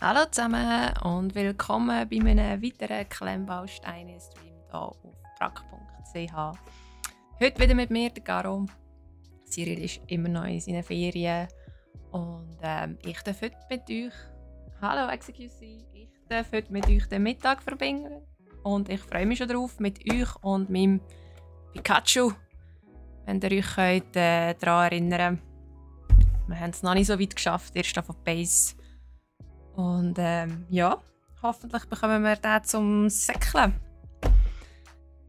Hallo zusammen und willkommen bei einem weiteren Klemmbausteine-Stream hier auf brack.ch. Heute wieder mit mir, der Caro. Cyril ist immer noch in seinen Ferien und ich darf heute mit euch, hallo XQC, ich darf heute mit euch den Mittag verbringen und ich freue mich schon darauf, mit euch und meinem Pikachu, wenn ihr euch daran erinnern könnt. Wir haben es noch nicht so weit geschafft, erst auf die Base. Und ja, hoffentlich bekommen wir den zum Säckeln.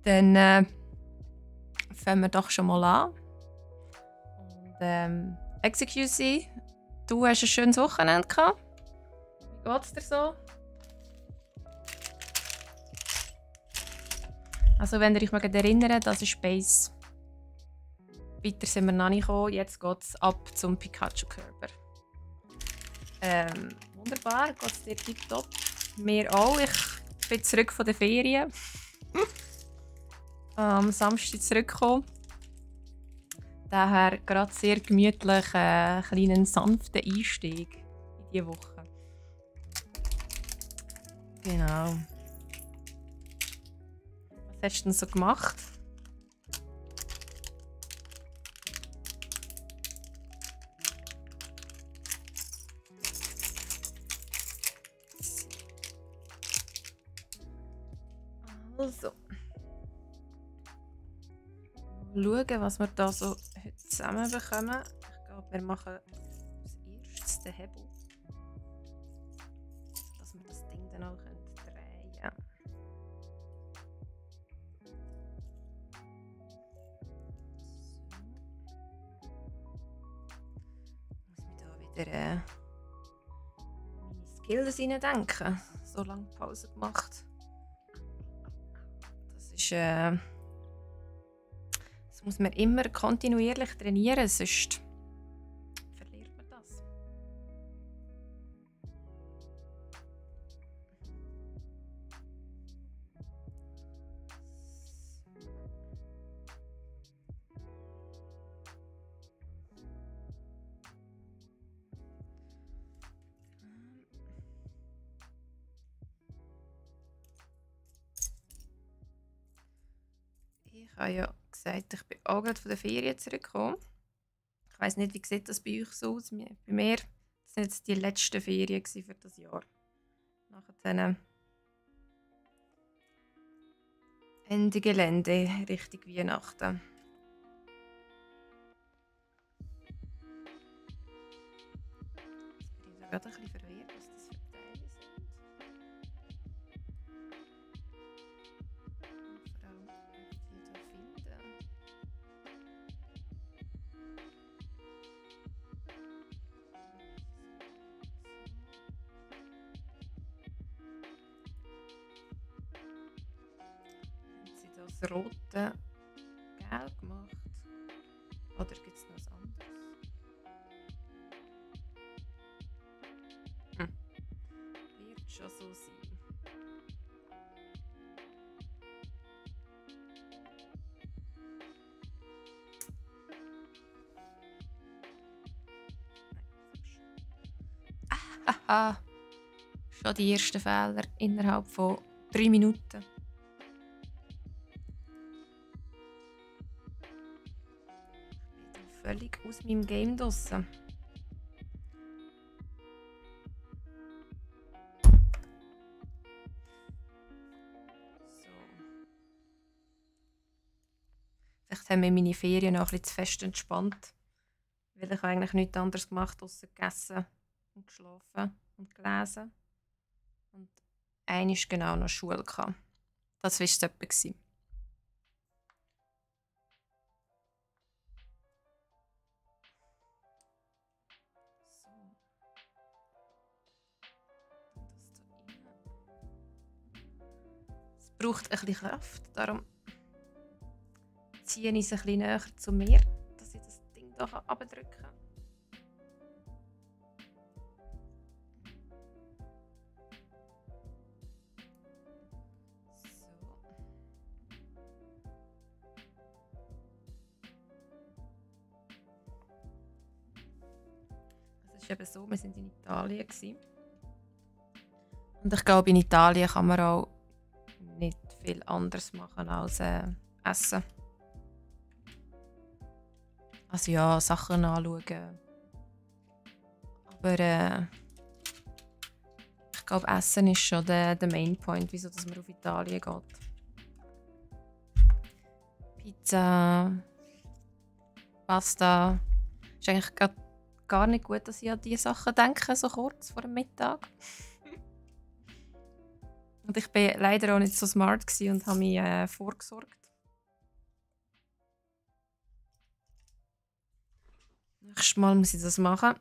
Dann fangen wir doch schon mal an. Und XQC, du hast ein schönes Wochenende gehabt. Wie geht's dir so? Also wenn ihr euch mal erinnert, das ist Base. Weiter sind wir noch nicht gekommen, jetzt geht es ab zum Pikachu-Körper. Wunderbar, geht es dir tipptopp. Mir auch. Ich bin zurück von den Ferien. Am Samstag zurückgekommen. Daher gerade sehr gemütlich einen kleinen sanften Einstieg in diese Woche. Genau. Was hast du denn so gemacht? Also. Schauen, was wir hier so heute zusammen bekommen. Ich glaube, wir machen als erstes den Hebel. Dass wir das Ding dann auch drehen können. So. Muss ich da wieder meine Skills reindenken. So lange Pause gemacht. Das muss man immer kontinuierlich trainieren, sonst verliert man das. Ich habe ja gesagt, ich bin auch gerade von der Ferien zurückgekommen. Ich weiss nicht, wie sieht das bei euch so aus? Bei mir waren jetzt die letzten Ferien für das Jahr. Nachher Ende Gelände, Richtung Weihnachten. Jetzt bin ich gerade ein bisschen verwirrt, was das für Teile sind. Vor allem, wie ich die hier finde. Haben sie das rote gelb gemacht? Oder gibt es noch was anderes? Wird schon so sein. Haha, schon die ersten Fehler innerhalb von 3 Minuten. Ich bin völlig aus meinem Game draussen. So. Vielleicht haben wir meine Ferien noch ein bisschen zu fest entspannt. Weil ich eigentlich nichts anderes gemacht außer gegessen und geschlafen und gelesen. Und einmal genau noch Schule gehabt. Das war es etwa. So. Es braucht ein bisschen Kraft, darum ziehe ich es ein bisschen näher zu mir, dass ich das Ding hier abdrücken kann. Es ist eben so, wir waren in Italien. Und ich glaube, in Italien kann man auch nicht viel anderes machen als essen. Also ja, Sachen anschauen. Aber ich glaube, Essen ist schon der Main Point, wieso dass man auf Italien geht. Pizza, Pasta. Ist eigentlich gar nicht gut, dass ich an diese Sachen denke, so kurz vor dem Mittag. Und ich war leider auch nicht so smart und habe mich vorgesorgt. Nächstes Mal muss ich das machen.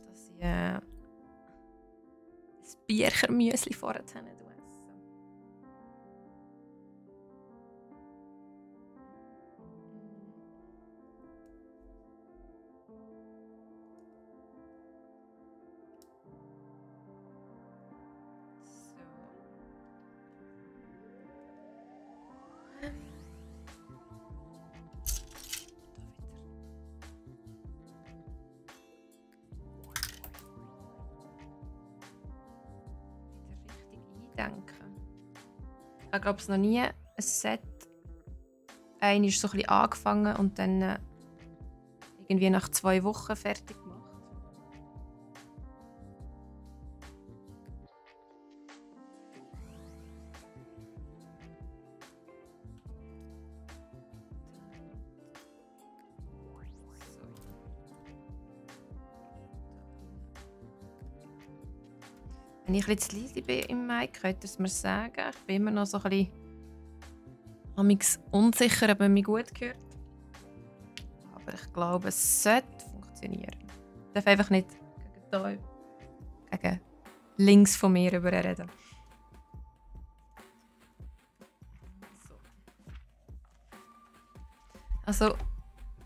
Dass ich ein Birchermüsli vorher essen. Denken. Ich glaube, es noch nie ein Set ein ist so ein bisschen angefangen und dann irgendwie nach 2 Wochen fertig gemacht. Wenn ich jetzt leise bin im Mic, könnt ihr es mir sagen. Ich bin immer noch so ein bisschen unsicher, ob man mich gut hört. Aber ich glaube, es sollte funktionieren. Ich darf einfach nicht gegen links von mir reden. So. Also,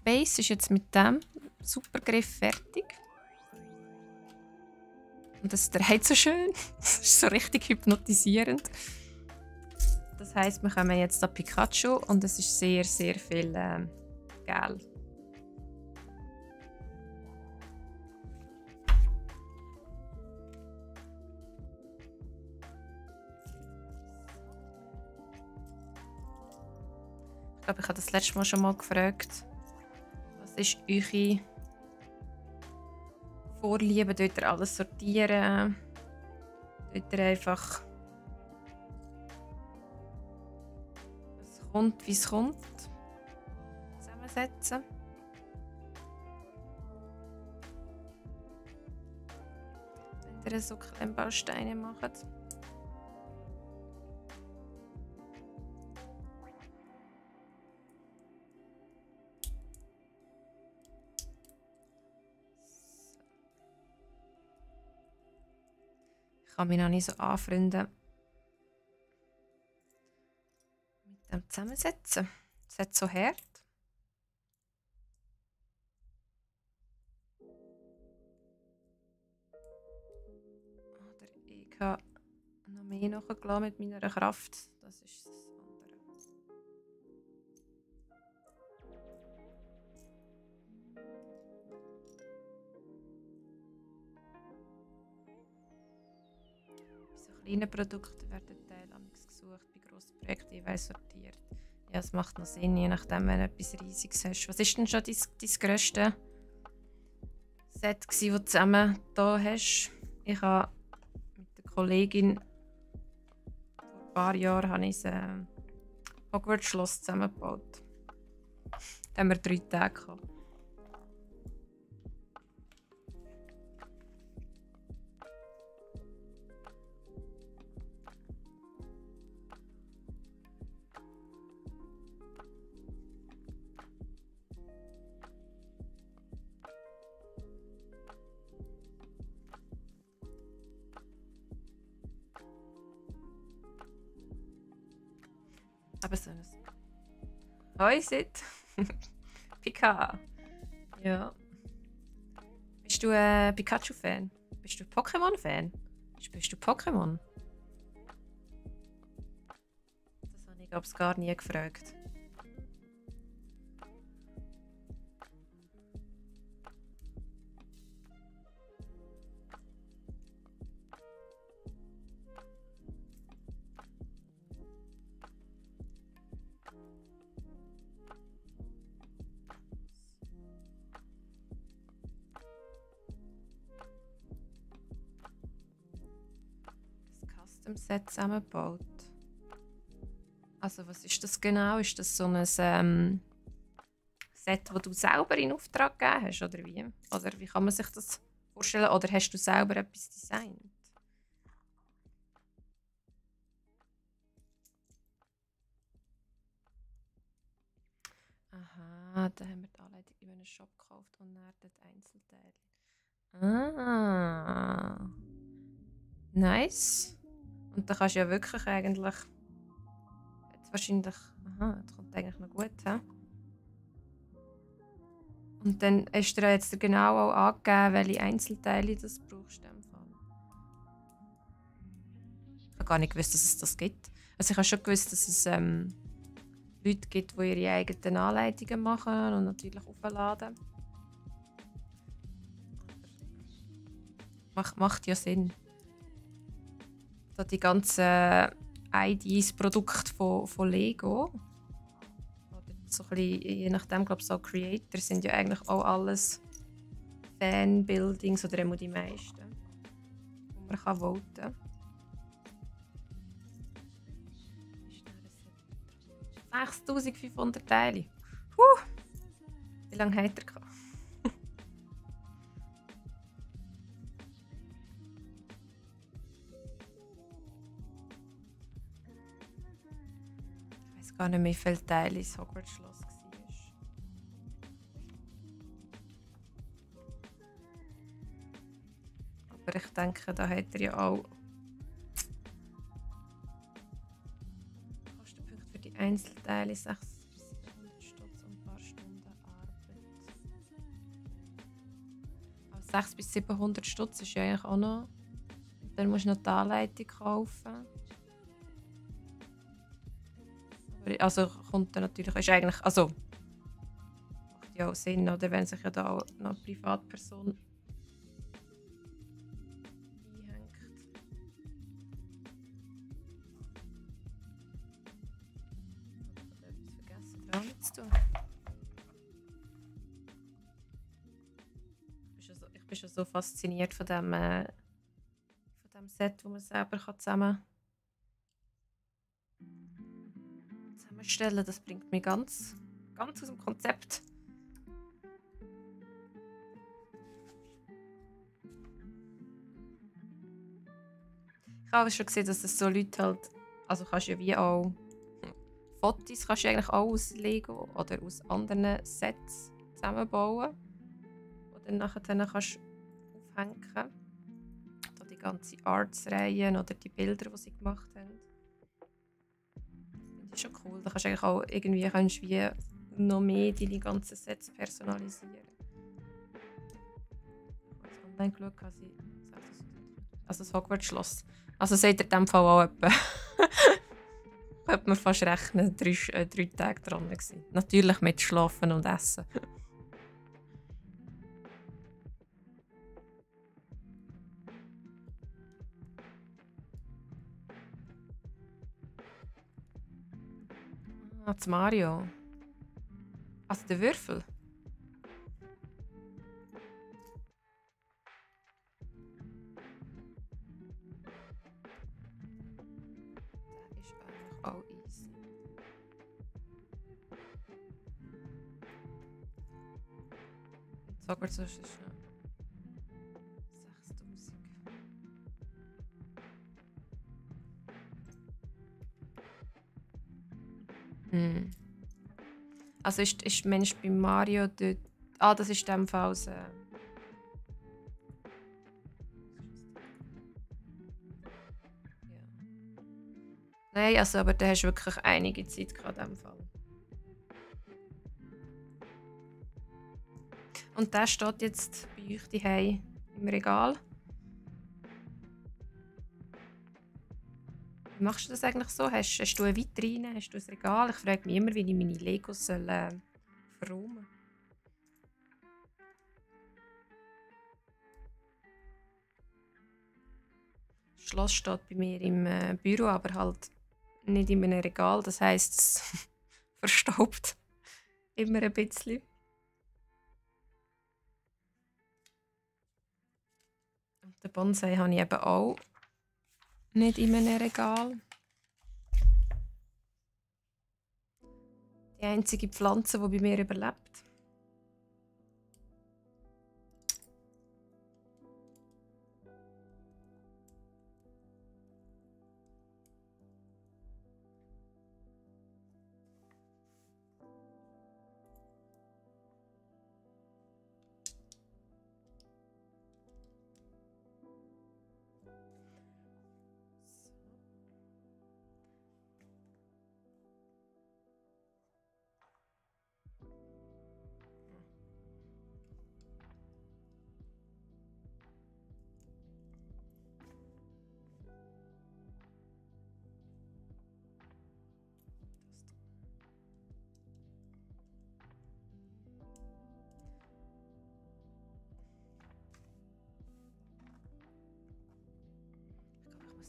Base ist jetzt mit dem Supergriff fertig. Und das dreht so schön. Das ist so richtig hypnotisierend. Das heisst, wir kommen jetzt an Pikachu und es ist sehr, sehr viel Gel. Ich glaube, ich habe das letzte Mal schon mal gefragt. Was ist eure Vorliebe? Dort alles sortieren? Dort einfach. Es kommt, wie es kommt. Zusammensetzen. Wenn ihr so Klemmbausteine macht. Ich kann mich noch nicht so anfreunden mit dem Zusammensetzen. Es hat so hart. Oder ich habe noch mehr nachgelassen mit meiner Kraft. Das ist das andere. Kleine Produkte werden teilweise gesucht, bei grossen Projekten jeweils sortiert. Ja, es macht noch Sinn, je nachdem, wenn du etwas Riesiges hast. Was ist denn schon dein grösste Set, das du zusammen hier hast? Ich habe mit der Kollegin vor ein paar Jahren ein Hogwarts-Schloss zusammengebaut. Da haben wir 3 Tage gehabt. Aber so ein Hoi, Sid. Pika. Ja. Bist du ein Pikachu-Fan? Bist du ein Pokémon-Fan? Spielst du Pokémon? Das habe ich, glaube ich, gar nie gefragt. dem Set zusammengebaut. Also was ist das genau? Ist das so ein Set, das du selber in Auftrag gegeben hast, oder wie? Oder wie kann man sich das vorstellen? Oder hast du selber etwas designt? Aha, da haben wir die Anleitung in einem Shop gekauft und dann dort Einzelteile. Ah, nice. Und da kannst du ja wirklich eigentlich... Jetzt wahrscheinlich... Aha, das kommt eigentlich noch gut, hä? Und dann hast du dir jetzt genau auch angegeben, welche Einzelteile das brauchst. In dem Fall. Ich habe gar nicht gewusst, dass es das gibt. Also ich habe schon gewusst, dass es Leute gibt, die ihre eigenen Anleitungen machen und natürlich aufladen. Macht ja Sinn. Da die ganzen IDs, Produkte von Lego, oder so ein bisschen, je nachdem, glaube ich, so Creator sind ja eigentlich auch alles Fanbuildings oder immer die meisten, wo man kann voten kann. 6500 Teile. Wie lange hat er gehabt? Ich weiß gar nicht mehr, wie viele Teile das Hogwarts Schloss war. Aber ich denke, da hat er ja auch Kostenpunkte für die Einzelteile 600 bis 700 Stutz und ein paar Stunden Arbeit. Aber 600 bis 700 Stutz ist ja eigentlich auch noch. Und dann musst du noch die Anleitung kaufen. Aber also kommt dann natürlich, ist eigentlich, also macht ja auch Sinn, oder wenn sich ja da auch noch eine Privatperson einhängt. Ich habe etwas vergessen dran zu tun. Ich bin schon so fasziniert von dem Set, das man selber zusammenstellen kann. Das bringt mich ganz aus dem Konzept. Ich habe schon gesehen, dass das so Leute halt, also kannst du ja wie auch Fotos kannst du eigentlich auch aus Lego oder aus anderen Sets zusammenbauen, die dann nachher kannst aufhängen. Da die ganze Arts-Reihen oder die Bilder, die sie gemacht haben. Das ist schon cool. Da kannst du eigentlich auch irgendwie wie noch mehr deine ganzen Sets personalisieren. Ich habe online geschaut, also das Hogwarts-Schloss. Also seht ihr in diesem Fall auch etwa. Könnte man fast rechnen, 3 Tage dran gewesen. Natürlich mit Schlafen und Essen. Ah, das Mario. Also der Würfel. Der ist eigentlich auch easy. Sag mal, so ist es schon 6000. Also ist Mensch bei Mario dort. Ah, das ist in dem Fall ja. Nein, also, aber da hast du wirklich einige Zeit gehabt in dem Fall. Und der steht jetzt bei euch daheim im Regal. Wie machst du das eigentlich so? Hast du eine Vitrine? Hast du ein Regal? Ich frage mich immer, wie ich meine Legos verräumen soll. Das Schloss steht bei mir im Büro, aber halt nicht in einem Regal. Das heisst, es verstaubt immer ein bisschen. Und den Bonsai habe ich eben auch Nicht in einem Regal. Die einzige Pflanze, die bei mir überlebt.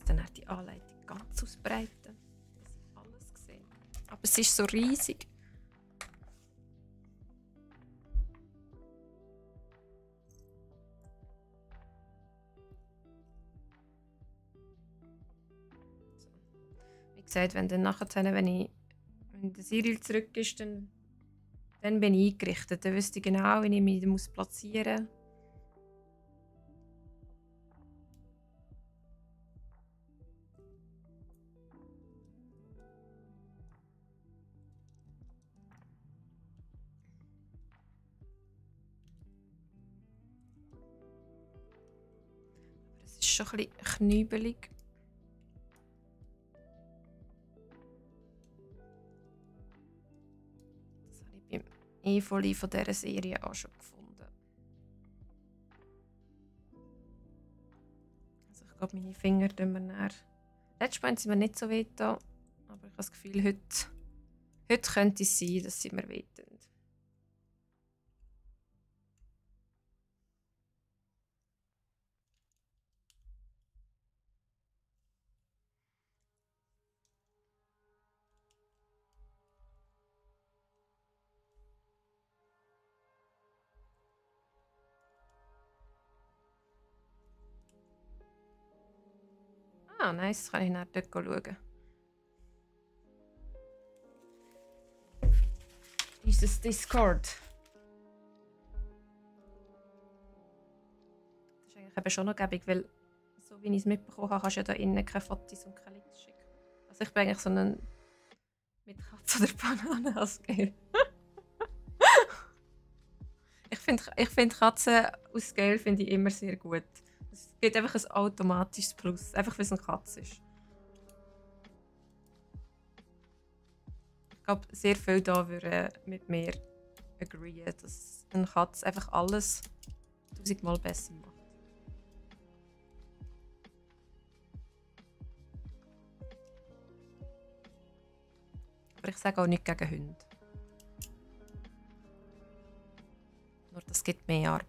Dann auch die Anleitung ganz ausbreiten, dass ich alles sehe. Aber es ist so riesig. So. Wie gesagt, wenn dann nachher, wenn der Cyril zurück ist, dann bin ich eingerichtet. Dann wüsste ich genau, wie ich mich platzieren muss. Es ist schon ein bisschen knübelig. Das habe ich beim Evoli von dieser Serie auch schon gefunden. Also ich glaube, meine Finger tun mir näher. Letztes Mal sind mir nicht so weh da, aber ich habe das Gefühl, heute könnte es sein, dass sie mir wehtun. Ah, nice, das kann ich nachher dort schauen. Dieses Discord. Das ist eigentlich eben schon noch gäbig, weil so wie ich es mitbekommen habe, kannst du ja da innen keine Fotos und keine Links schicken. Also ich bin eigentlich so ein mit Katze oder Banane als Gale. ich find Katzen aus Gale finde ich immer sehr gut. Es gibt einfach ein automatisches Plus, einfach weil es eine Katze ist. Ich glaube, sehr viele da würden mit mir agreeen, dass eine Katze einfach alles 1000-mal besser macht. Aber ich sage auch nicht gegen Hunde. Nur das gibt mehr Arbeit.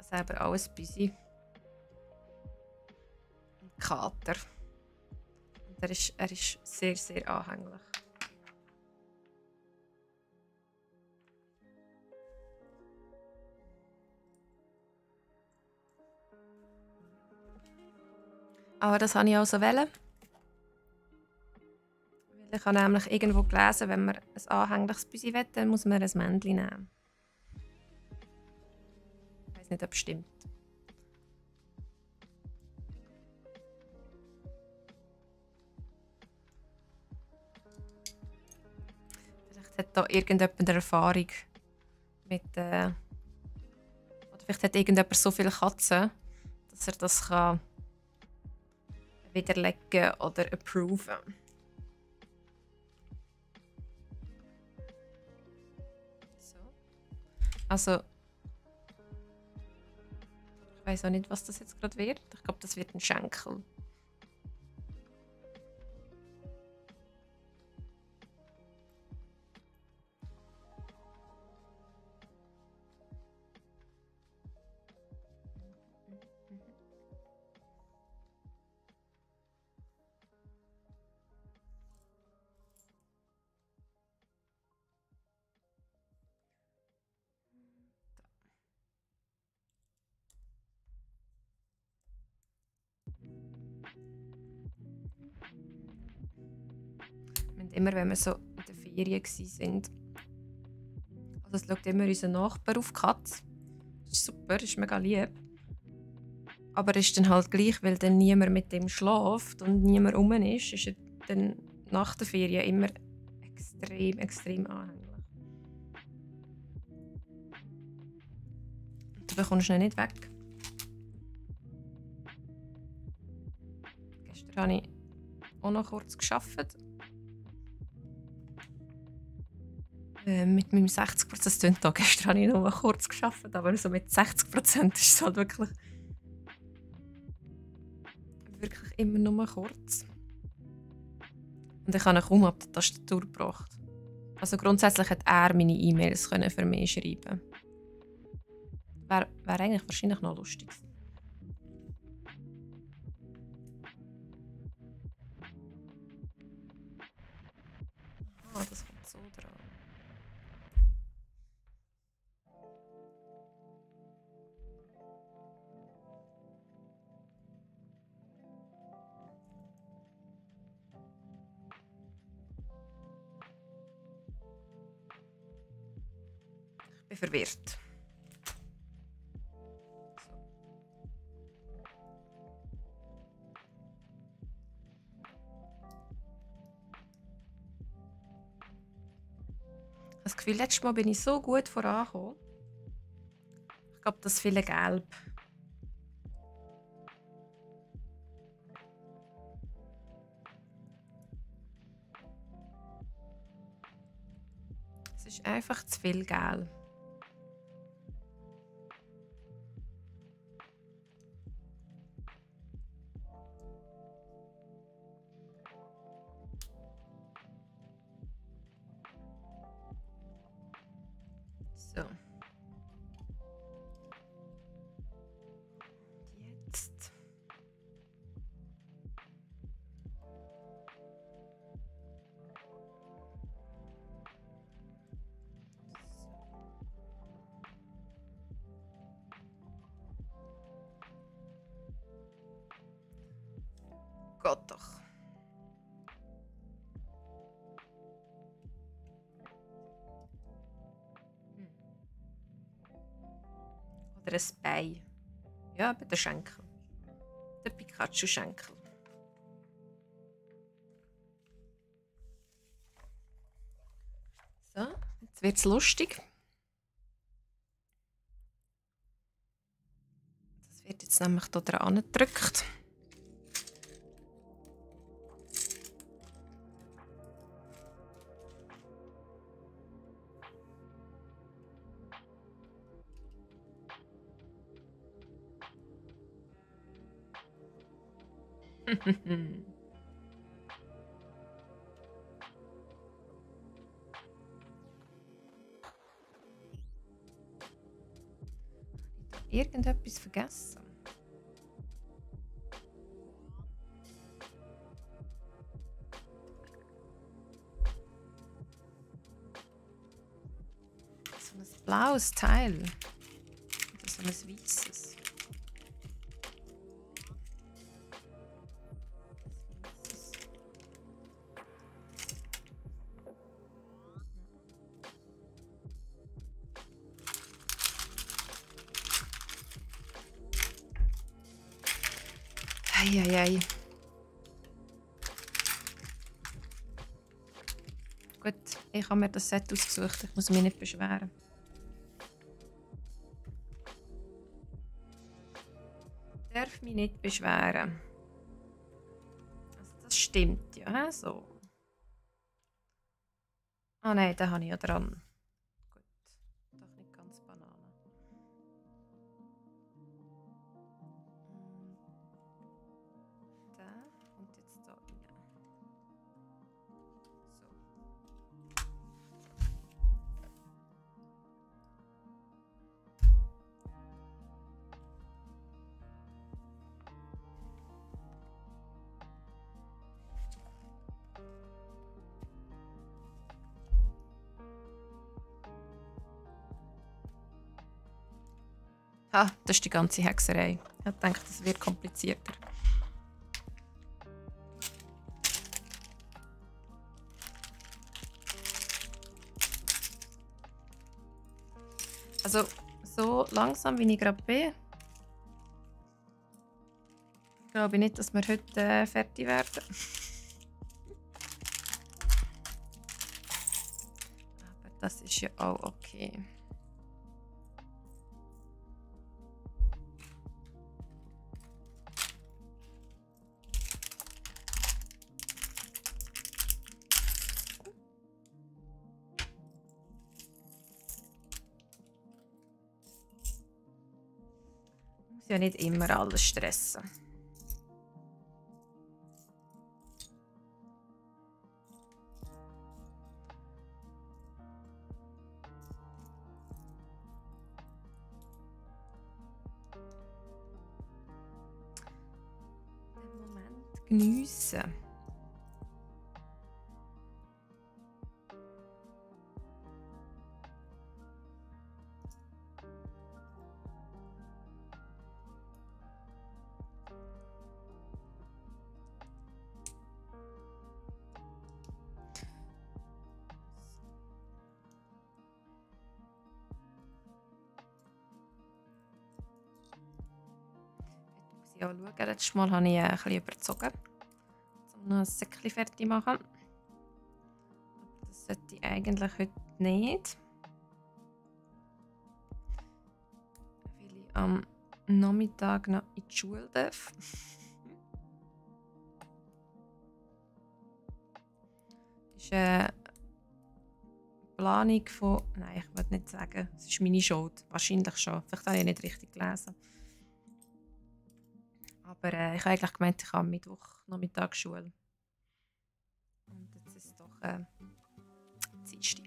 Ich habe selber alles busy. Ein Kater. Und er ist sehr, sehr anhänglich. Aber das habe ich auch so wollen. Weil ich habe nämlich irgendwo gelesen, wenn man ein anhängliches Büsi will, dann muss man ein Männchen nehmen. Ich weiß nicht, ob es stimmt. Vielleicht hat da irgendjemand eine Erfahrung mit oder vielleicht hat irgendjemand so viele Katzen, dass er das kann widerlegen oder approven. So. Also ich weiß auch nicht, was das jetzt gerade wird. Ich glaube, das wird ein Schenkel. immer, wenn wir so in der Ferien waren. Also es schaut immer unser Nachbar auf die Katze. Das ist super, das ist mega lieb. Aber es ist dann halt gleich, weil dann niemand mit dem schläft und niemand rum ist er dann nach der Ferien immer extrem, extrem anhänglich. Und du bekommst ihn nicht weg. Gestern habe ich auch noch kurz gearbeitet. Mit meinem 60%, das klingt auch, gestern habe ich nur kurz gearbeitet, aber so mit 60% ist es halt wirklich immer nur kurz. Und ich habe ihn kaum ab der Tastatur gebracht. Also grundsätzlich hat er meine E-Mails für mich schreiben. Wäre eigentlich wahrscheinlich noch lustig gewesen. Ah, das kommt so dran. Ich bin verwirrt. Ich habe das Gefühl, letztes Mal bin ich so gut vorangekommen. Ich glaube, das viele Gelb. Es ist einfach zu viel Gelb. So. Und jetzt. Gott doch. Oder ein Bein. Ja, bei der Schenkel. Der Pikachu-Schenkel. So, jetzt wird es lustig. Das wird jetzt nämlich hier dran gedrückt. Irgendetwas vergessen. So ein blaues Teil. Oder so ein weißes. Eieiei. Gut, ich habe mir das Set ausgesucht. Ich muss mich nicht beschweren. Ich darf mich nicht beschweren. Also das stimmt ja, so. Ah nein, da habe ich ja dran. Gut, doch nicht ganz Banane. Da kommt jetzt da rein. So. Ah, das ist die ganze Hexerei. Ich dachte, das wird komplizierter. Also, so langsam wie ich gerade bin, glaube ich nicht, dass wir heute fertig werden. Aber das ist ja auch okay. Muss ja nicht immer alles stressen. Den Moment geniessen. Ja, schauen. Letztes Mal habe ich ein bisschen überzogen, um noch ein Säckchen fertig zu machen. Aber das sollte ich eigentlich heute nicht. Weil ich am Nachmittag noch in die Schule darf. Das ist eine Planung von... Nein, ich will nicht sagen, es ist meine Schuld. Wahrscheinlich schon. Vielleicht habe ich nicht richtig gelesen. Aber ich habe eigentlich gemeint, ich habe am Mittwoch Nachmittag Schule. Und jetzt ist es doch Dienstag.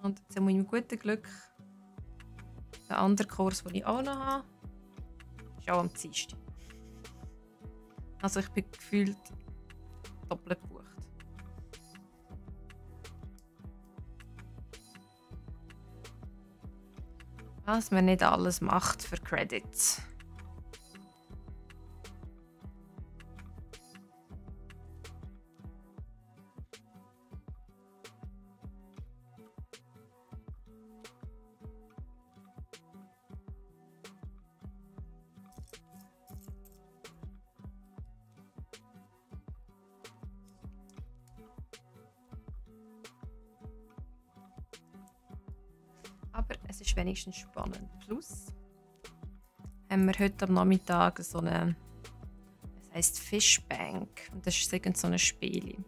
Und jetzt muss ich mit gutem Glück den anderen Kurs, den ich auch noch habe, ist auch am Dienstag. Also ich bin gefühlt doppelt gebucht. Was man nicht alles macht für Credits. Aber es ist wenigstens spannend. Plus haben wir heute am Nachmittag so eine, es heisst Fishbank. Und das ist irgend so ein Spiel.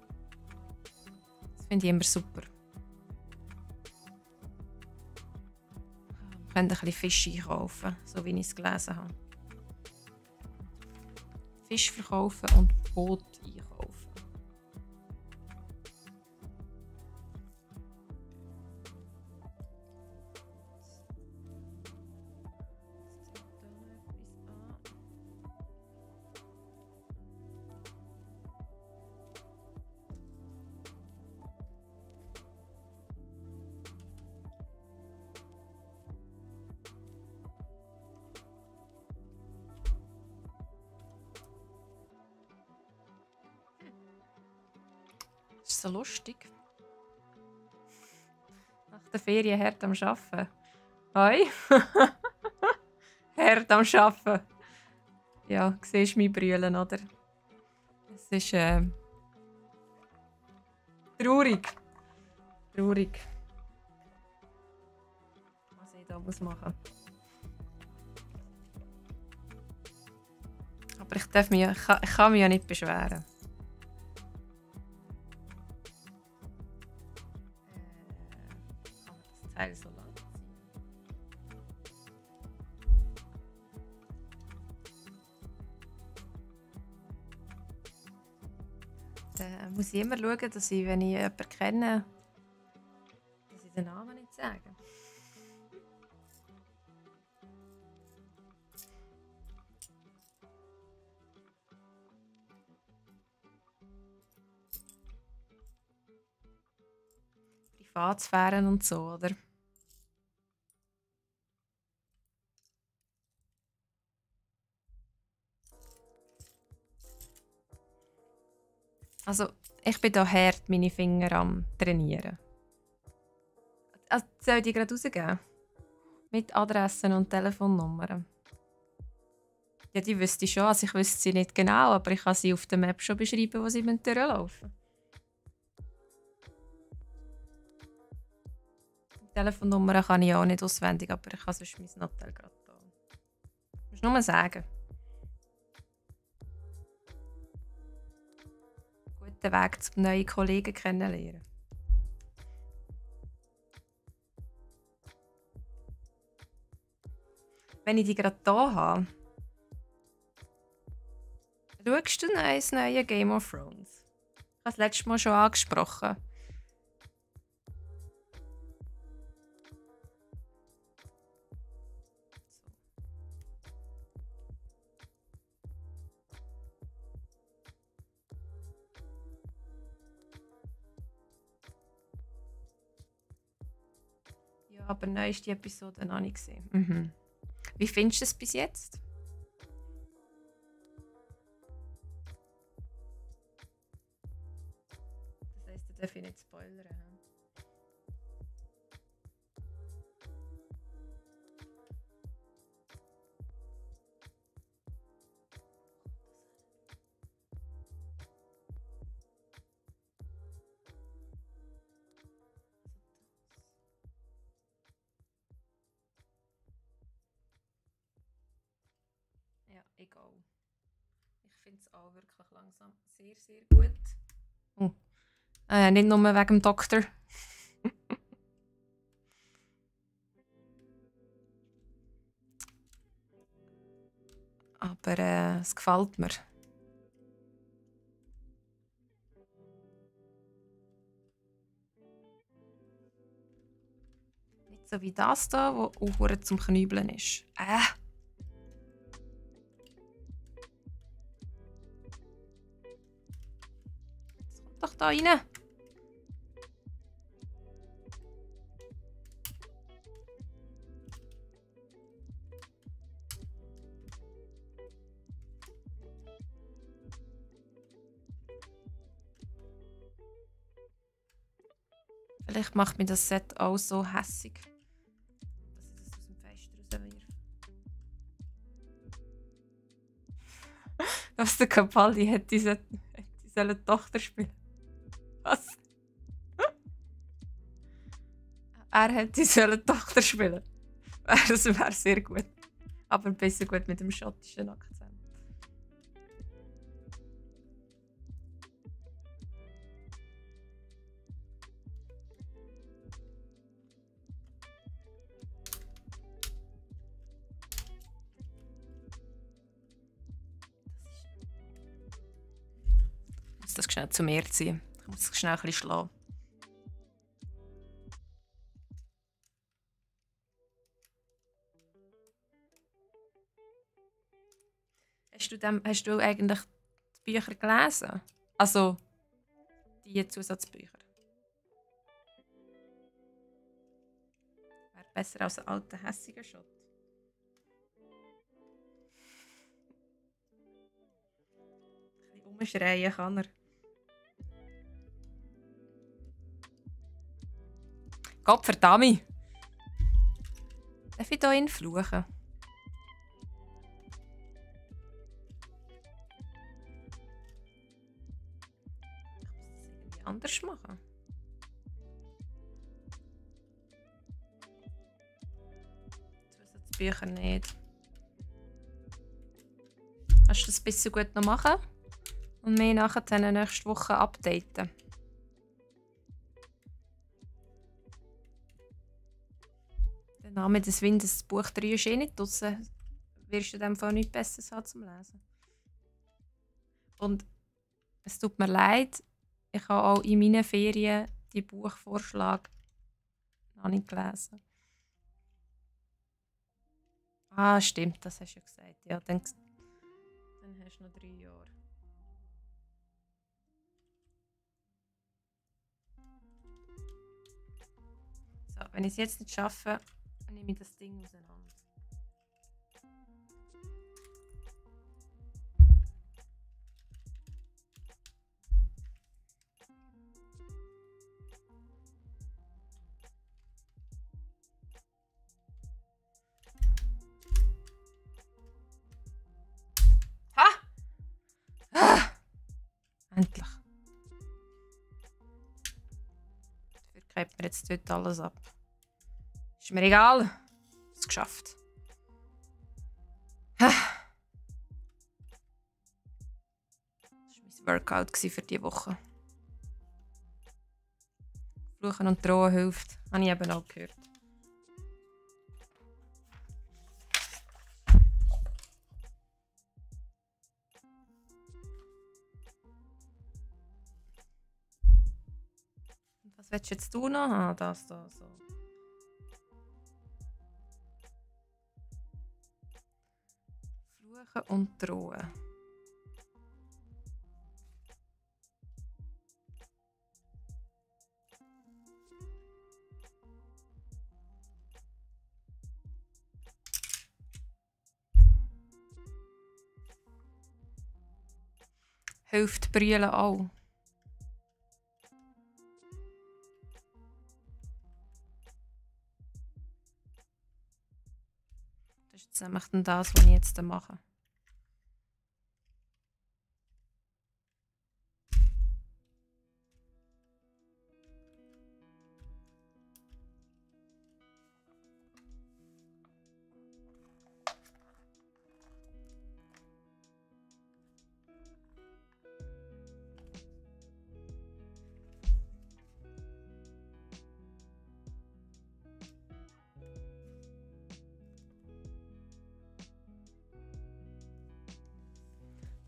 Das finde ich immer super. Wir können ein bisschen Fisch einkaufen, so wie ich es gelesen habe. Fisch verkaufen und Boot einkaufen. Das ist so lustig. Nach der Ferien hart am Arbeiten. Hoi. Hart am Arbeiten. Ja, siehst du mich brüllen, oder? Es ist traurig. Traurig. Was ich da machen muss. Aber ich kann mich ja nicht beschweren. Kann man das Teil so lang ziehen? Dann muss ich immer schauen, dass ich, wenn ich jemanden kenne, dass ich den Namen nicht sage. Privatsphären und so, oder? Also, Ich bin hier hart meine Finger am Trainieren. Also, soll ich die gerade rausgeben? Mit Adressen und Telefonnummern. Ja, die wüsste ich schon. Also ich wüsste sie nicht genau, aber ich kann sie auf der Map schon beschreiben, wo sie durchlaufen müssen. Die Telefonnummer kann ich auch nicht auswendig, aber ich kann sonst mein Hotel gerade da. Du musst nur sagen. Guter Weg, zum neue Kollegen kennenlernen. Wenn ich die gerade hier habe, schaust du das neue Game of Thrones? Ich habe das letzte Mal schon angesprochen. Ja, aber neu ist die Episode noch nicht gesehen. Mhm. Wie findest du es bis jetzt? Das heisst, du darfst nicht spoilern. He? Ja, egal. Ich finde es auch wirklich langsam sehr, sehr gut. Oh. Nicht nur wegen dem Doktor. Aber es gefällt mir. Nicht so wie das hier, wo auch zum Knübeln ist. Das kommt doch da rein. Vielleicht macht mir das Set auch so hässig, dass ich das aus dem Fenster rauswirf. Was der Capaldi hätte diese Tochter spielen. Was? Er hätte diese Tochter spielen. Das wäre sehr gut. Aber besser gut mit dem schottischen Akzent. Ich muss das schnell zu mir ziehen. Ich muss es schnell ein bisschen schlagen. Hast du eigentlich die Bücher gelesen? Also die Zusatzbücher? Wäre besser als ein alter, hässiger Schott. Ein bisschen umschreien kann er. Gott verdammt! Darf ich hier fluchen? Ich muss das irgendwie anders machen. Zusatzbücher nicht. Kannst du das ein bisschen gut noch machen? Und mich nachher nächste Woche updaten. Der Name des Windes, das Buch 3 ist eh nicht draussen. Wirst du in dem Fall nichts Besseres haben zum Lesen. Und es tut mir leid, ich habe auch in meinen Ferien die Buchvorschläge noch nicht gelesen. Ah, stimmt, das hast du ja gesagt. Ja, dann hast du noch 3 Jahre. So, wenn ich es jetzt nicht schaffe, nehme ich das Ding auseinander. Endlich. Dafür greift mir jetzt dort alles ab. Ist mir egal. Es geschafft. Das war mein Workout für diese Woche. Fluchen und drohen hilft. Habe ich eben auch gehört. Und was willst du jetzt tun noch? Ah, das da so. Fluchen und drohen. Hilft brüllen auch. Das ist jetzt nämlich dann das, was ich jetzt mache.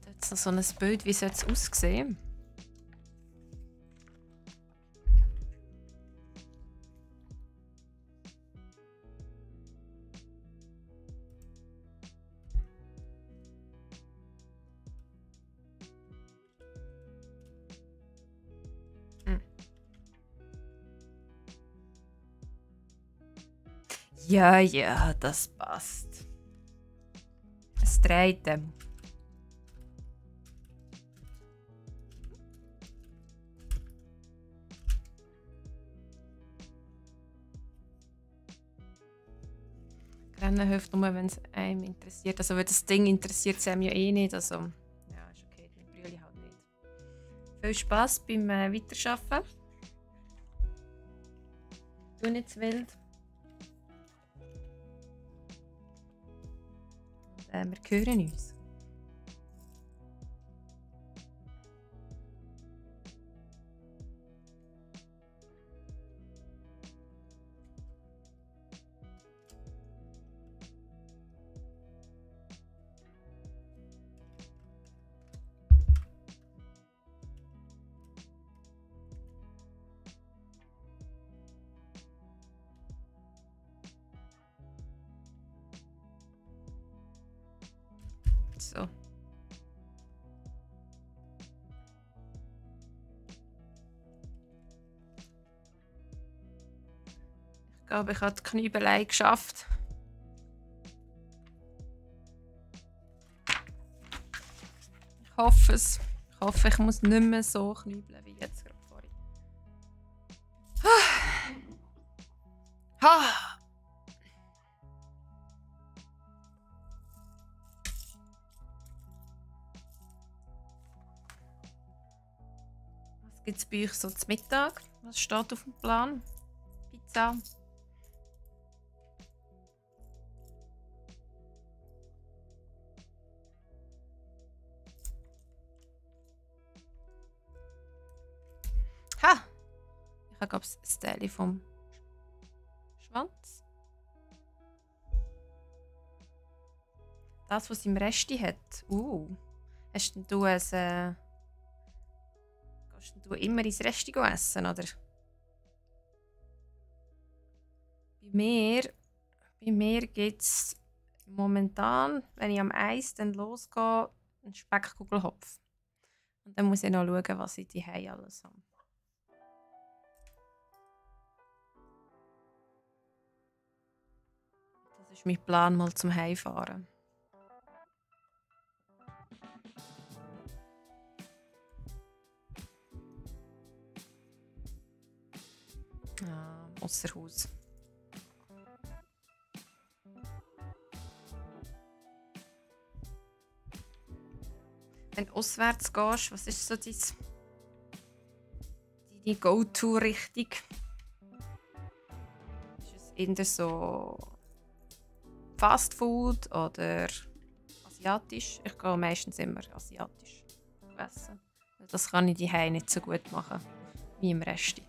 Jetzt noch so ein Bild, wie soll es aussehen? Ja, ja, das passt. Es dreht. Rennen hilft nur, wenn es einem interessiert. Also, wenn das Ding interessiert es einem ja eh nicht. Also, ja, ist okay, dann brülle ich halt nicht. Viel Spass beim Weiterarbeiten. Tu nicht zu wild. Wir hören uns. So. Ich glaube, ich habe die Knübelei geschafft. Ich hoffe es. Ich hoffe, ich muss nicht mehr so knübeln wie jetzt gerade vorhin. Was gibt es bei euch so zum Mittag? Was steht auf dem Plan? Pizza? Ha! Ich habe, glaube ich, das Teil vom Schwanz. Das, was im Resti hat. Hast denn du ein... Gehst du immer ins Resti essen, oder? Bei mir gibt es momentan, wenn ich am Eis dann losgehe, einen Speckkugelhopf. Und dann muss ich noch schauen, was ich daheim alles habe. Das ist mein Plan, mal zum Heimfahren. Ausser Haus. Wenn du auswärts gehst, was ist so deine Go-To-Richtung? Ist es eher so Fast Food oder asiatisch? Ich gehe meistens immer asiatisch essen. Das kann ich daheim nicht so gut machen wie im Rest.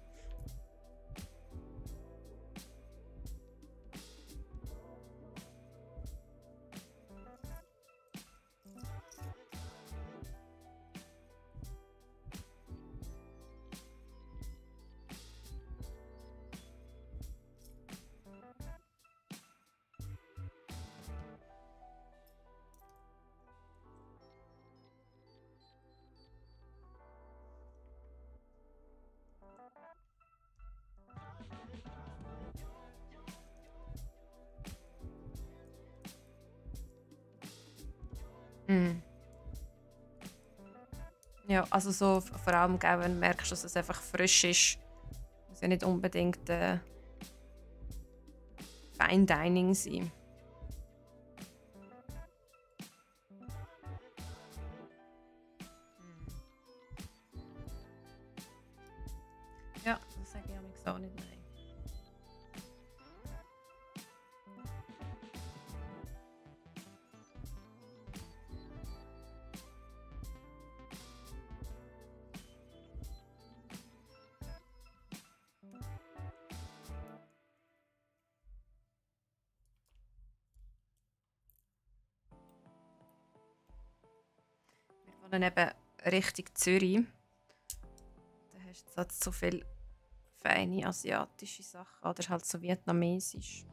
Mm. Ja, also so vor allem, gell, wenn du merkst, dass es einfach frisch ist, muss ja nicht unbedingt Fine Dining sein. Ja, das sage ich amigs auch nicht nein. Wir wohnen eben Richtung Zürich. Da hast du jetzt so viele feine asiatische Sachen oder halt so vietnamesisch.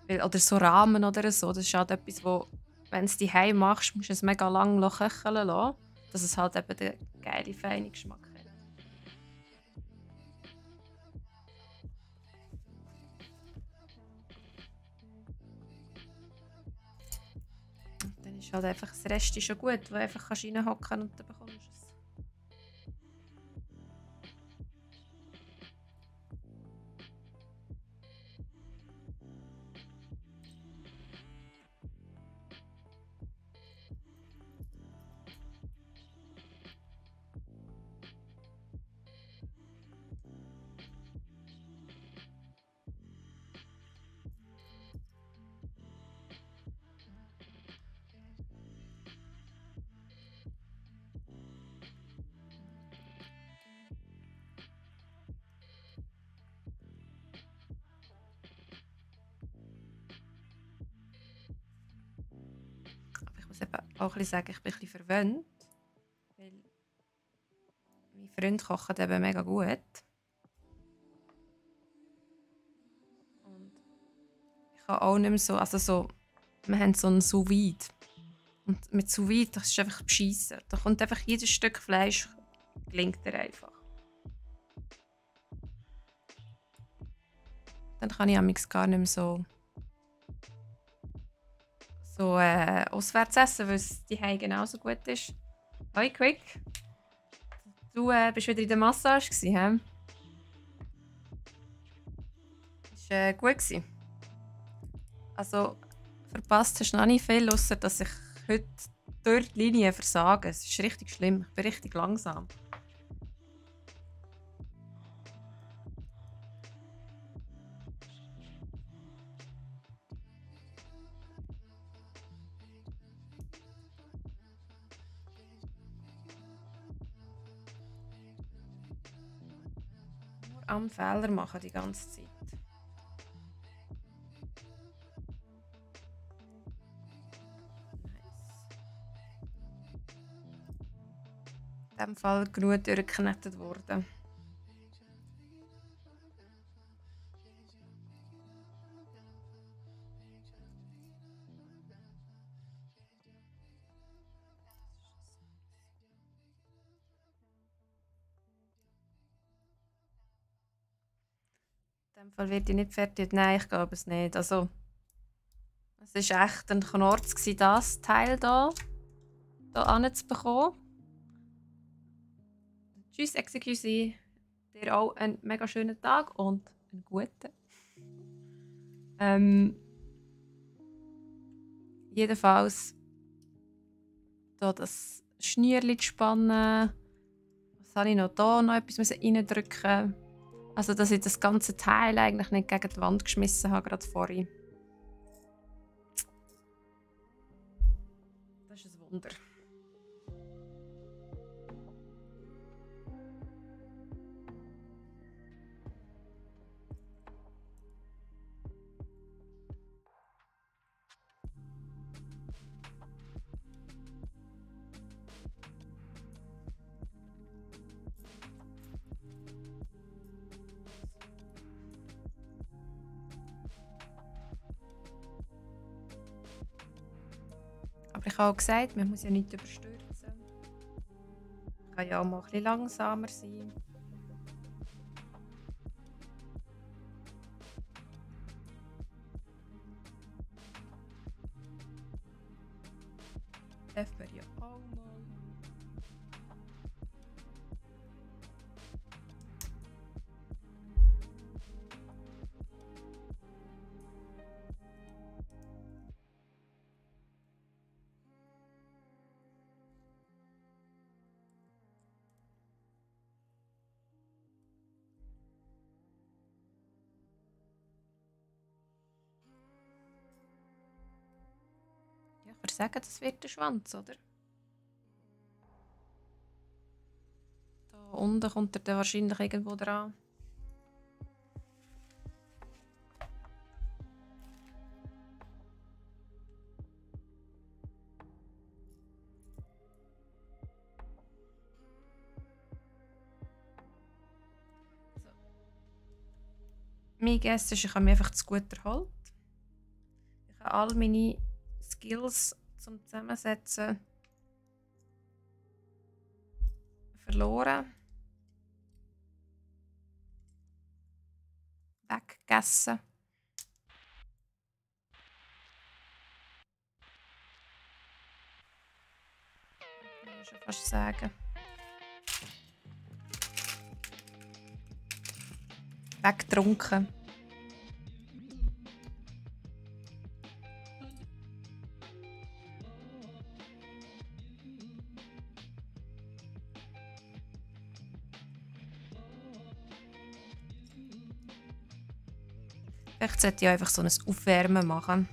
Oder so Ramen oder so. Das ist halt etwas, wo, wenn du es daheim machst, musst du es mega lang köcheln lassen, dass es halt eben den geilen, feinen Geschmack hat. Und dann ist halt einfach das Rest schon gut, wo du einfach reinhocken kannst und dann bekommst du es. Aber ich muss eben auch ein bisschen sagen, ich bin ein bisschen verwöhnt, weil mein Freund kocht eben mega gut. Und ich habe auch nicht mehr so, also so, wir haben so einen Sous Vide. Und mit Sous Vide, das ist einfach beschissen. Da kommt einfach jedes Stück Fleisch, gelingt dir einfach. Dann kann ich amigs gar nicht mehr so auswärts essen, weil es daheim genauso gut ist. Hoi Quick, du bist wieder in der Massage gsi, hä? Ist gut gsi. Also verpasst hast du noch nicht viel, ausser dass ich heute durch die Linie versage. Es ist richtig schlimm. Ich bin richtig langsam. Nur am Fehler machen die ganze Zeit. In diesem Fall genug durchgeknetet worden. In dem Fall wird ich nicht fertig. Nein, ich glaube es nicht. Also, es war echt ein Knorz, das Teil hier anzubekommen. Tschüss, Excuse. Dir auch einen mega schönen Tag und einen guten. Jedenfalls, da das Schnürchen zu spannen. Was habe ich noch da? Noch etwas reindrücken. Also, dass ich das ganze Teil eigentlich nicht gegen die Wand geschmissen habe, gerade vorhin. Das ist ein Wunder. Aber ich habe auch gesagt, man muss ja nicht überstürzen. Man kann ja auch mal ein bisschen langsamer sein. Darf man ja auch mal. Ja, ich würde sagen, das wird der Schwanz, oder? Da unten kommt er dann wahrscheinlich irgendwo dran. So. Mein Guess ist, ich habe mich einfach zu gut erholt. Ich habe all meine Skills zum Zusammensetzen verloren. Weggegessen. Kann ich schon fast sagen. Weggetrunken. Vielleicht sollte ich einfach so ein Aufwärmen machen.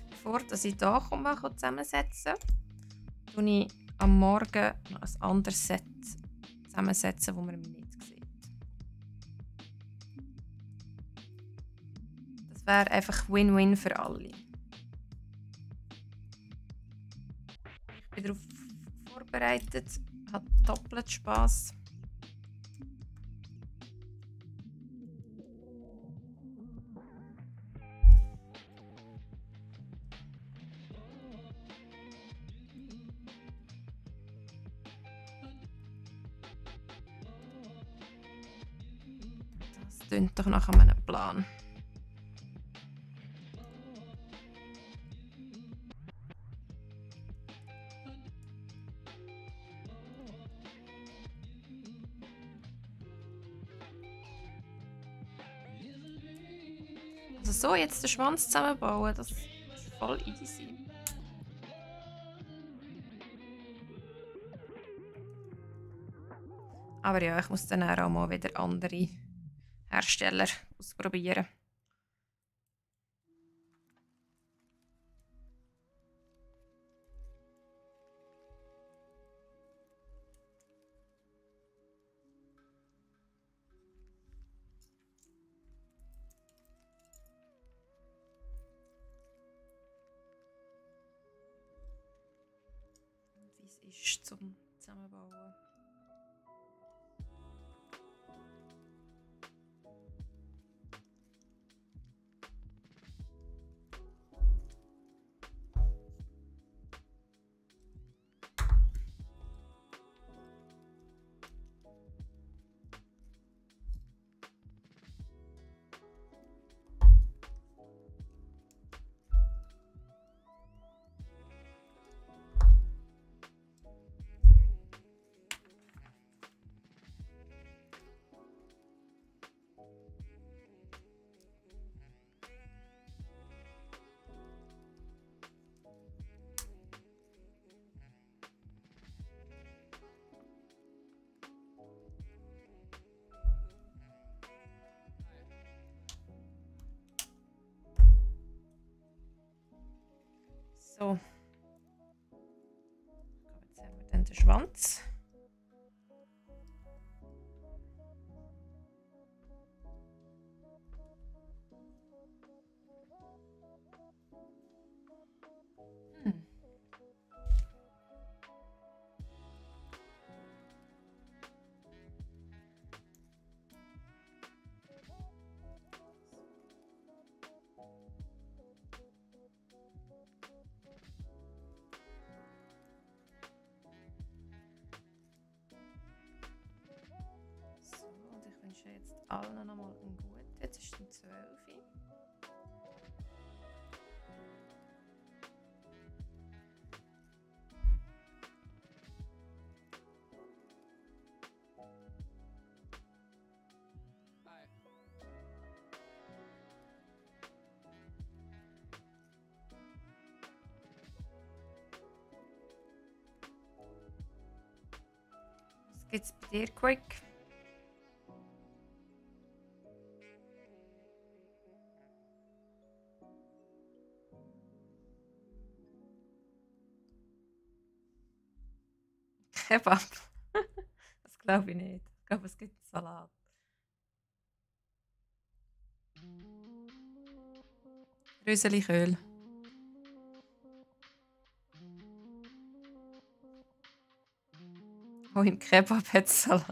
Bevor dass ich hier komme, zusammensetzen, tue ich am Morgen noch ein anderes Set zusammensetzen, das man mich nicht sieht. Das wäre einfach Win-Win für alle. Ich bin darauf vorbereitet, habe doppelt Spass. Das klingt doch nach einem Plan. Also so jetzt den Schwanz zusammenbauen, das ist voll easy. Aber ja, ich muss dann auch mal wieder andere Hersteller ausprobieren. Wie es ist zum Zusammenbauen. So. Jetzt haben wir dann den Schwanz. Jetzt allen noch mal einen guten. Jetzt ist es 12 Uhr. Was gibt's bei dir, Quick? Kebab. Das glaube ich nicht. Ich glaube, es gibt Salat. Röseliköl. Oh, im Kebab hat es Salat.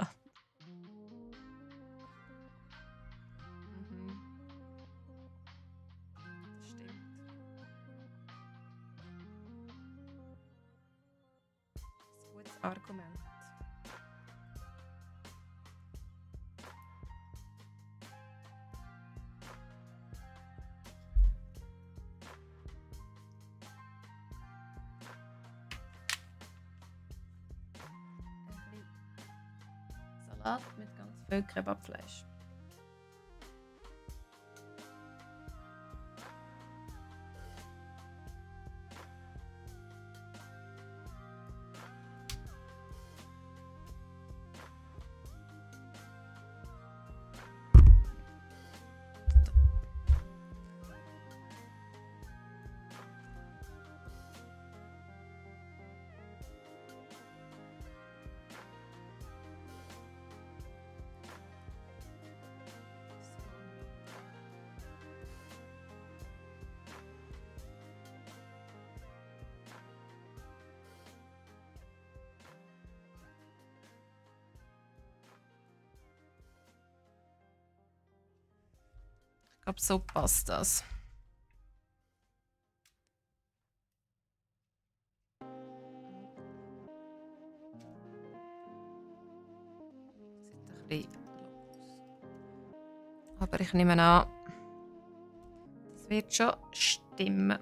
Das stimmt. Das ist ein gutes Argument. Salat mit ganz viel Kebabfleisch. Ich glaube, so passt das. Sieht ein bisschen los. Aber ich nehme an, das wird schon stimmen.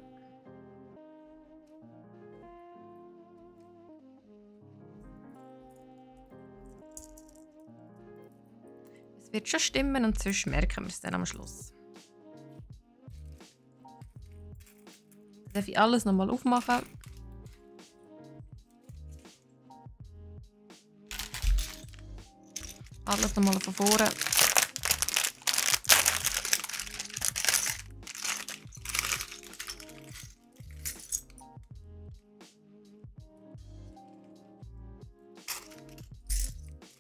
Es wird schon stimmen und sonst merken wir es dann am Schluss. Darf ich alles nochmal aufmachen? Alles nochmal von vorne.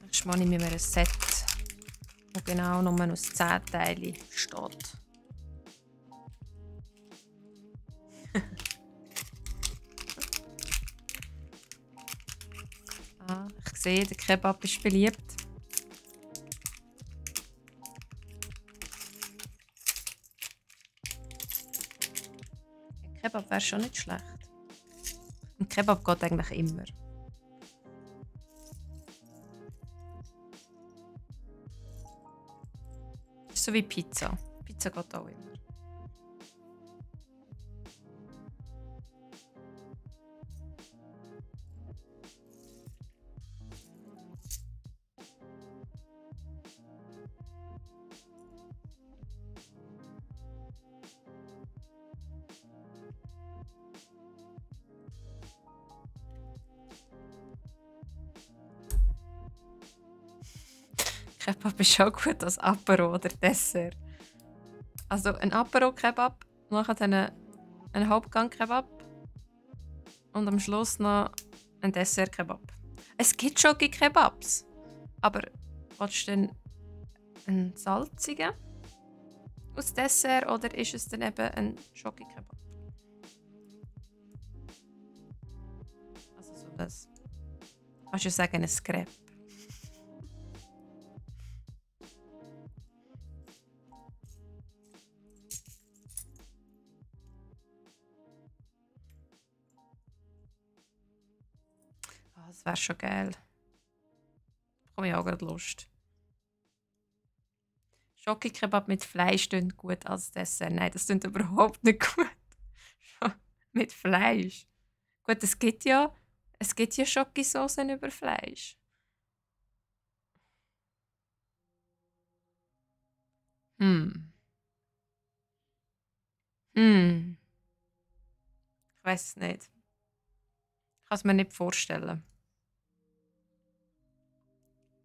Jetzt mache ich mir ein Set, das genau nur aus 10 Teilen steht. Ich sehe, der Kebab ist beliebt. Ein Kebab wäre schon nicht schlecht. Ein Kebab geht eigentlich immer. Das ist so wie Pizza. Pizza geht auch immer. Kebab ist auch gut als Apero oder Dessert. Also ein Apero-Kebab, nachher dann ein Hauptgang-Kebab Und am Schluss noch ein Dessert-Kebab. Es gibt Schoki-Kebabs. Aber willst du denn einen salzigen aus Dessert oder ist es dann eben ein Schoki-Kebab? Also so das. Kannst du sagen, ein Crepe. Ah, das wäre schon geil. Da bekomme ich auch gerade Lust. Schoki-Kebab mit Fleisch klingt gut als Dessert. Nein, das klingt überhaupt nicht gut. Mit Fleisch. Gut, es gibt ja Schokisoßen über Fleisch. Hm. Hm. Ich weiß es nicht. Ich kann es mir nicht vorstellen.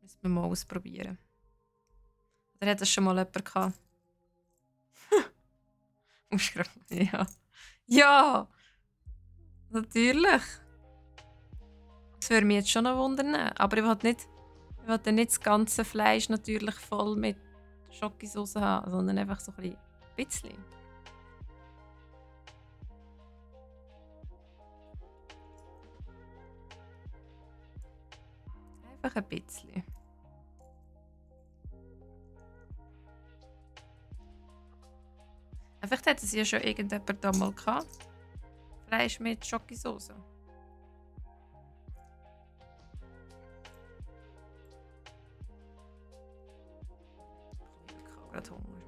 Müssen wir mal ausprobieren. Oder hat das schon mal jemand gehabt? Ja. Ja! Natürlich! Das würde mich jetzt schon noch wundern. Aber ich will dann nicht das ganze Fleisch natürlich voll mit Schokosauce haben, sondern einfach so ein bisschen. Einfach ein bisschen. Vielleicht hat es ja schon irgendjemand da mal gehabt. Fleisch mit Schokosauce. Ich habe gerade Hunger.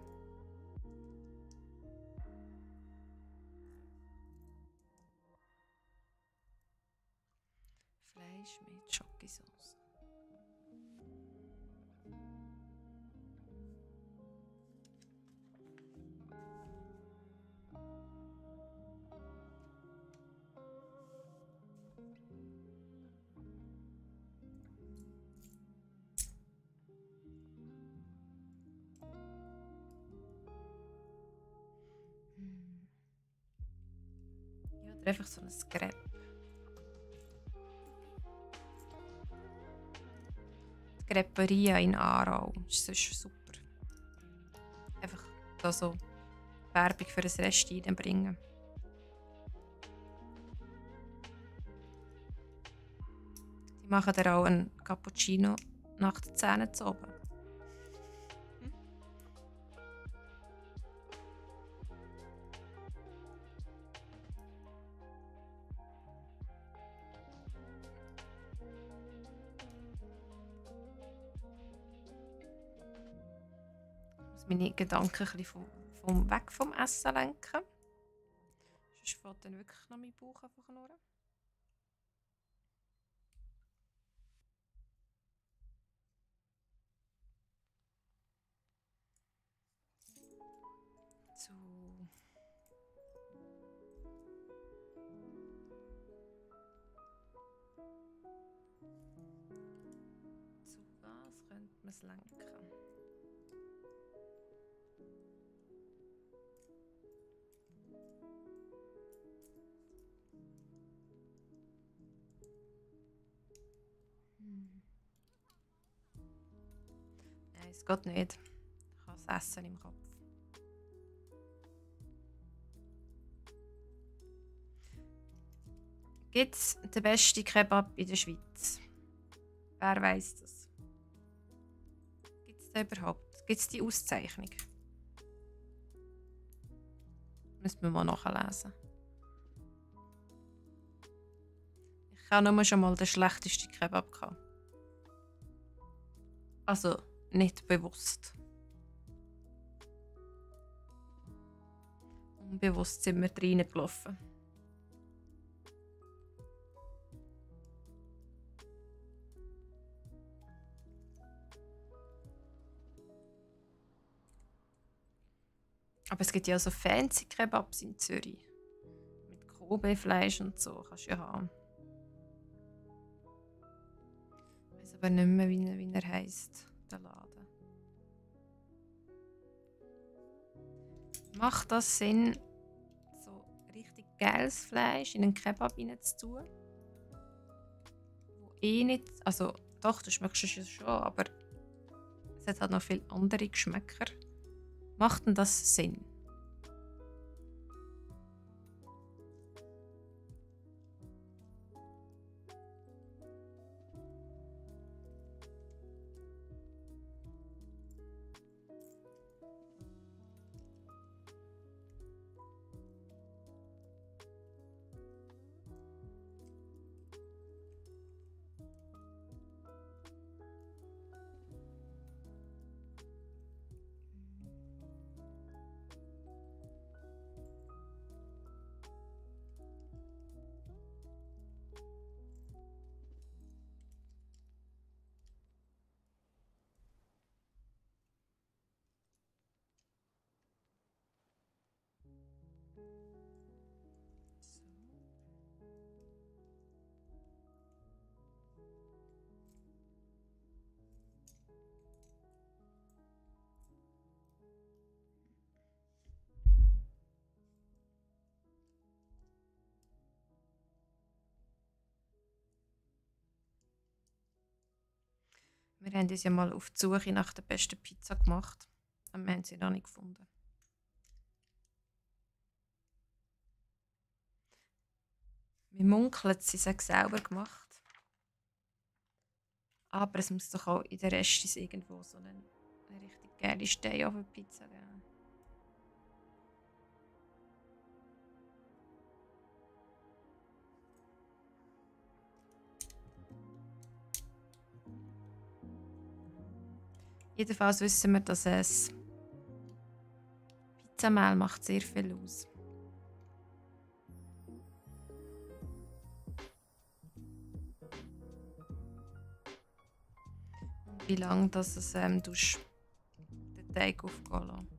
Fleisch mit Schokosauce. Ja, oder einfach so ein Crepe. Die Creperia in Aarau. Das ist super. Einfach da so Werbung für ein Rest reinbringen. Die machen dann auch einen Cappuccino nach den Zähnen zu oben. Ich muss meine Gedanken ein bisschen weg vom Essen lenken. Sonst fällt dann wirklich noch mein Bauch einfach knurren. So. Zu was könnte man es lenken? Nein, es geht nicht. Ich habe das Essen im Kopf. Gibt es den besten Kebab in der Schweiz? Wer weiß das? Gibt es den überhaupt? Gibt es die Auszeichnung? Müssen wir mal nachlesen. Ich habe nur schon mal den schlechtesten Kebab gehabt. Also nicht bewusst. Unbewusst sind wir reingelaufen. Aber es gibt ja auch so fancy Kebabs in Zürich. Mit Kobe-Fleisch und so kannst du ja haben. Ich weiß aber nicht mehr, wie er heisst, der Laden. Macht das Sinn, so richtig geiles Fleisch in einen Kebab rein zu tun. Wo nicht, also doch, du schmeckst es ja schon, aber es hat halt noch viele andere Geschmäcker. Macht denn das Sinn? Wir haben uns ja mal auf die Suche nach der besten Pizza gemacht, aber wir haben sie noch nicht gefunden. Wir munkeln, sie sei sauber gemacht. Aber es muss doch auch in der Restis irgendwo so eine richtig geile Steh-Ofen-Pizza geben. Jedenfalls wissen wir, dass es Pizzamehl macht sehr viel aus. Und wie lange das es den Teig aufgehen lässt.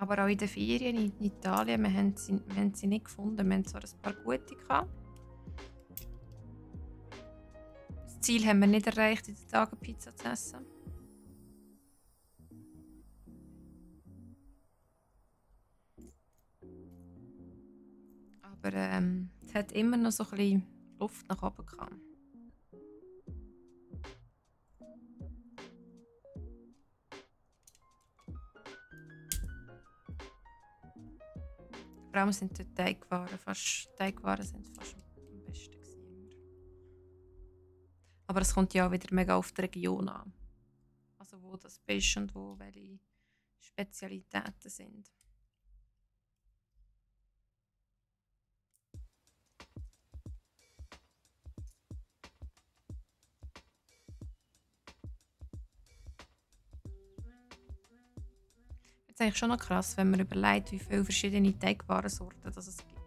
Aber auch in den Ferien in Italien, wir haben sie nicht gefunden. Wir haben zwar ein paar gute gehabt. Das Ziel haben wir nicht erreicht, in den Tagen Pizza zu essen. Aber es hat immer noch so ein bisschen Luft nach oben gehabt. Vor allem sind die Teigwaren sind fast am besten gewesen. Aber es kommt ja auch wieder mega auf die Region an. Also wo das bist und wo welche Spezialitäten sind. Das ist eigentlich schon noch krass, wenn man überlegt, wie viele verschiedene Teigwarensorten es gibt.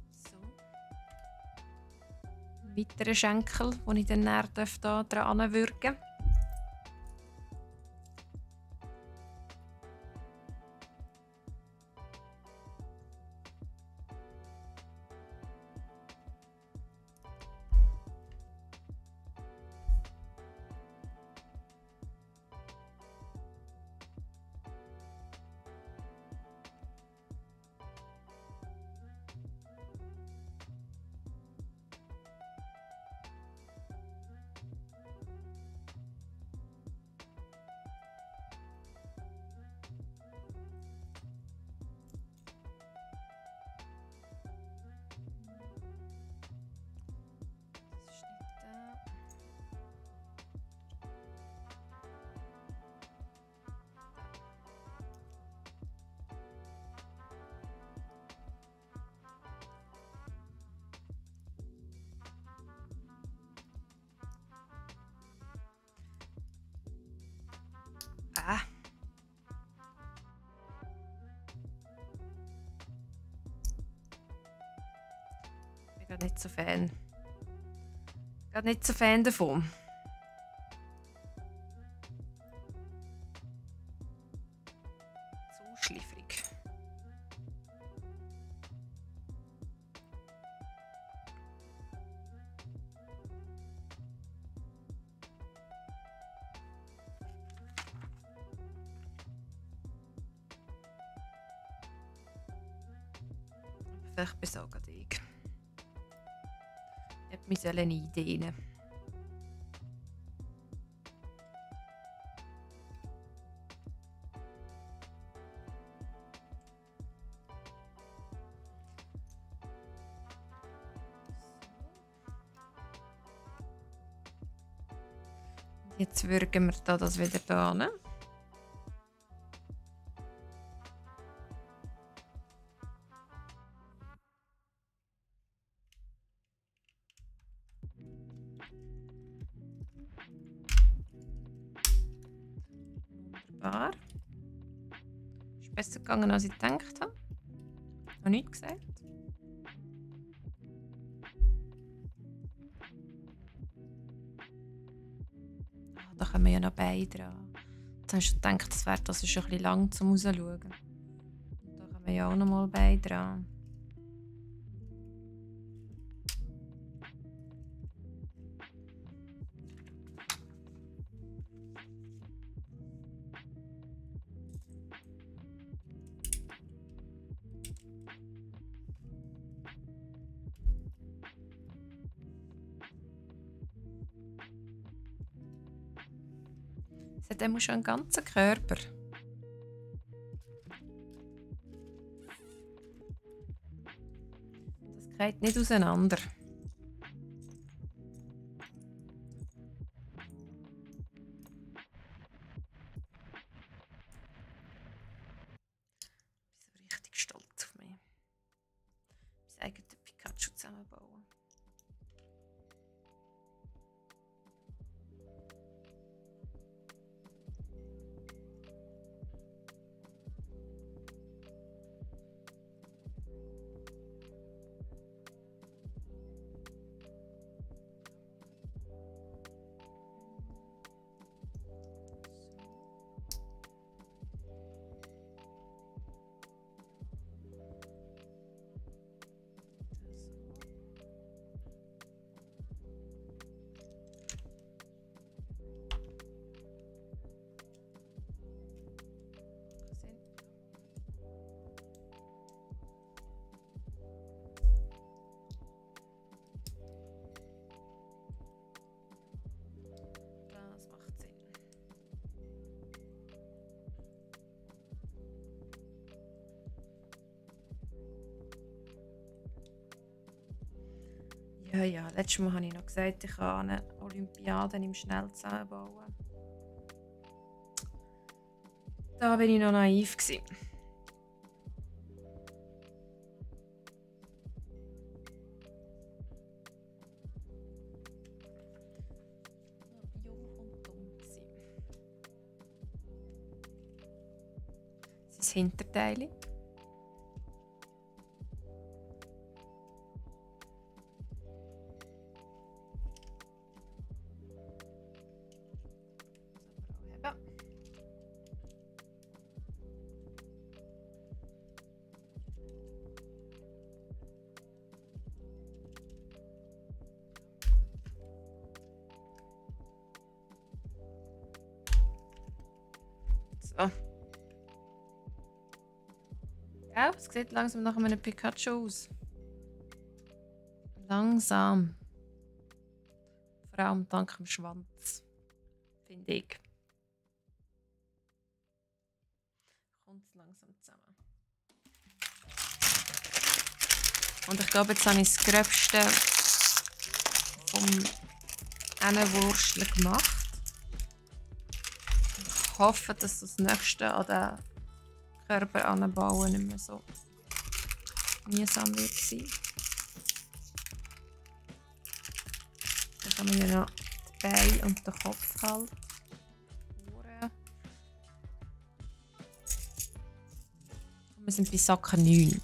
So. Ein weiterer Schenkel, den ich dann näher dran würgen darf. gerade nicht so Fan. Gerade nicht so Fan davon. Zu schliffrig. Vielleicht besorge ich. Ich habe mich eine Idee rein. Jetzt würgen wir das wieder da hin. Wunderbar. Ist besser gegangen, als ich gedacht habe. Noch nichts gesagt. Da kommen ja noch beide dran. Jetzt hast du gedacht, das wäre das schon ein bisschen lang zum Rausschauen. Da kommen ja auch noch mal beide dran. Es hat immer schon einen ganzen Körper. Das geht nicht auseinander. Ich bin so richtig stolz auf mich. Mein eigenes Pikachu zusammenbauen. Das macht Sinn. Ja, letztes Mal habe ich noch gesagt, ich kann eine Olympiade im Schnellzusammenbauen. Da war ich noch naiv gewesen. Jung und dumm gewesen. Das Hinterteil. So. Ja, es sieht langsam nach einem Pikachu aus. Langsam. Vor allem dank dem Schwanz. Finde ich. Kommt es langsam zusammen. Und ich glaube, jetzt habe ich das Gröbste vom Innenwurstel gemacht. Ich hoffe, dass das nächste an den Körper anbauen nicht mehr so mühsam wird sein. Dann kann man ja noch die Beine und den Kopf halten. Wir sind bei Sacker 9.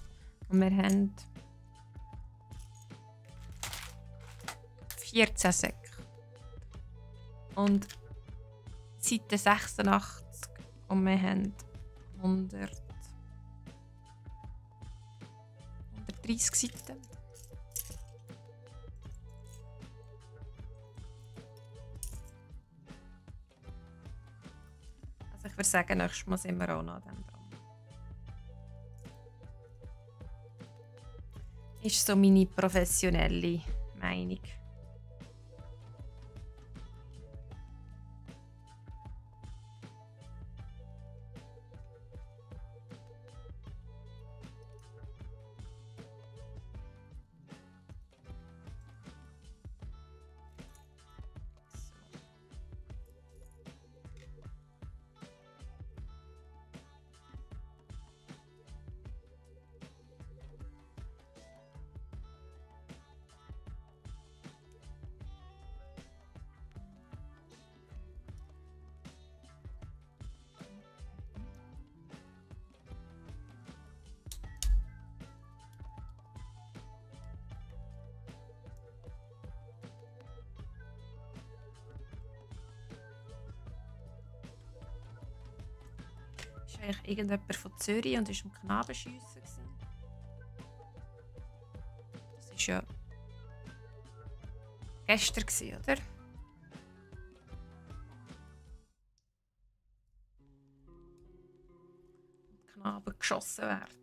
Und wir haben 14 Säcke. Und Seite 86 und wir haben 130 Seiten. Also ich würde sagen, nächstes Mal sind wir auch noch an dem dran. Ist so meine professionelle Meinung. Ist eigentlich irgendjemand von Zürich und war am Knabenschiessen. Das war ja gestern, oder? Und Knaben geschossen werden.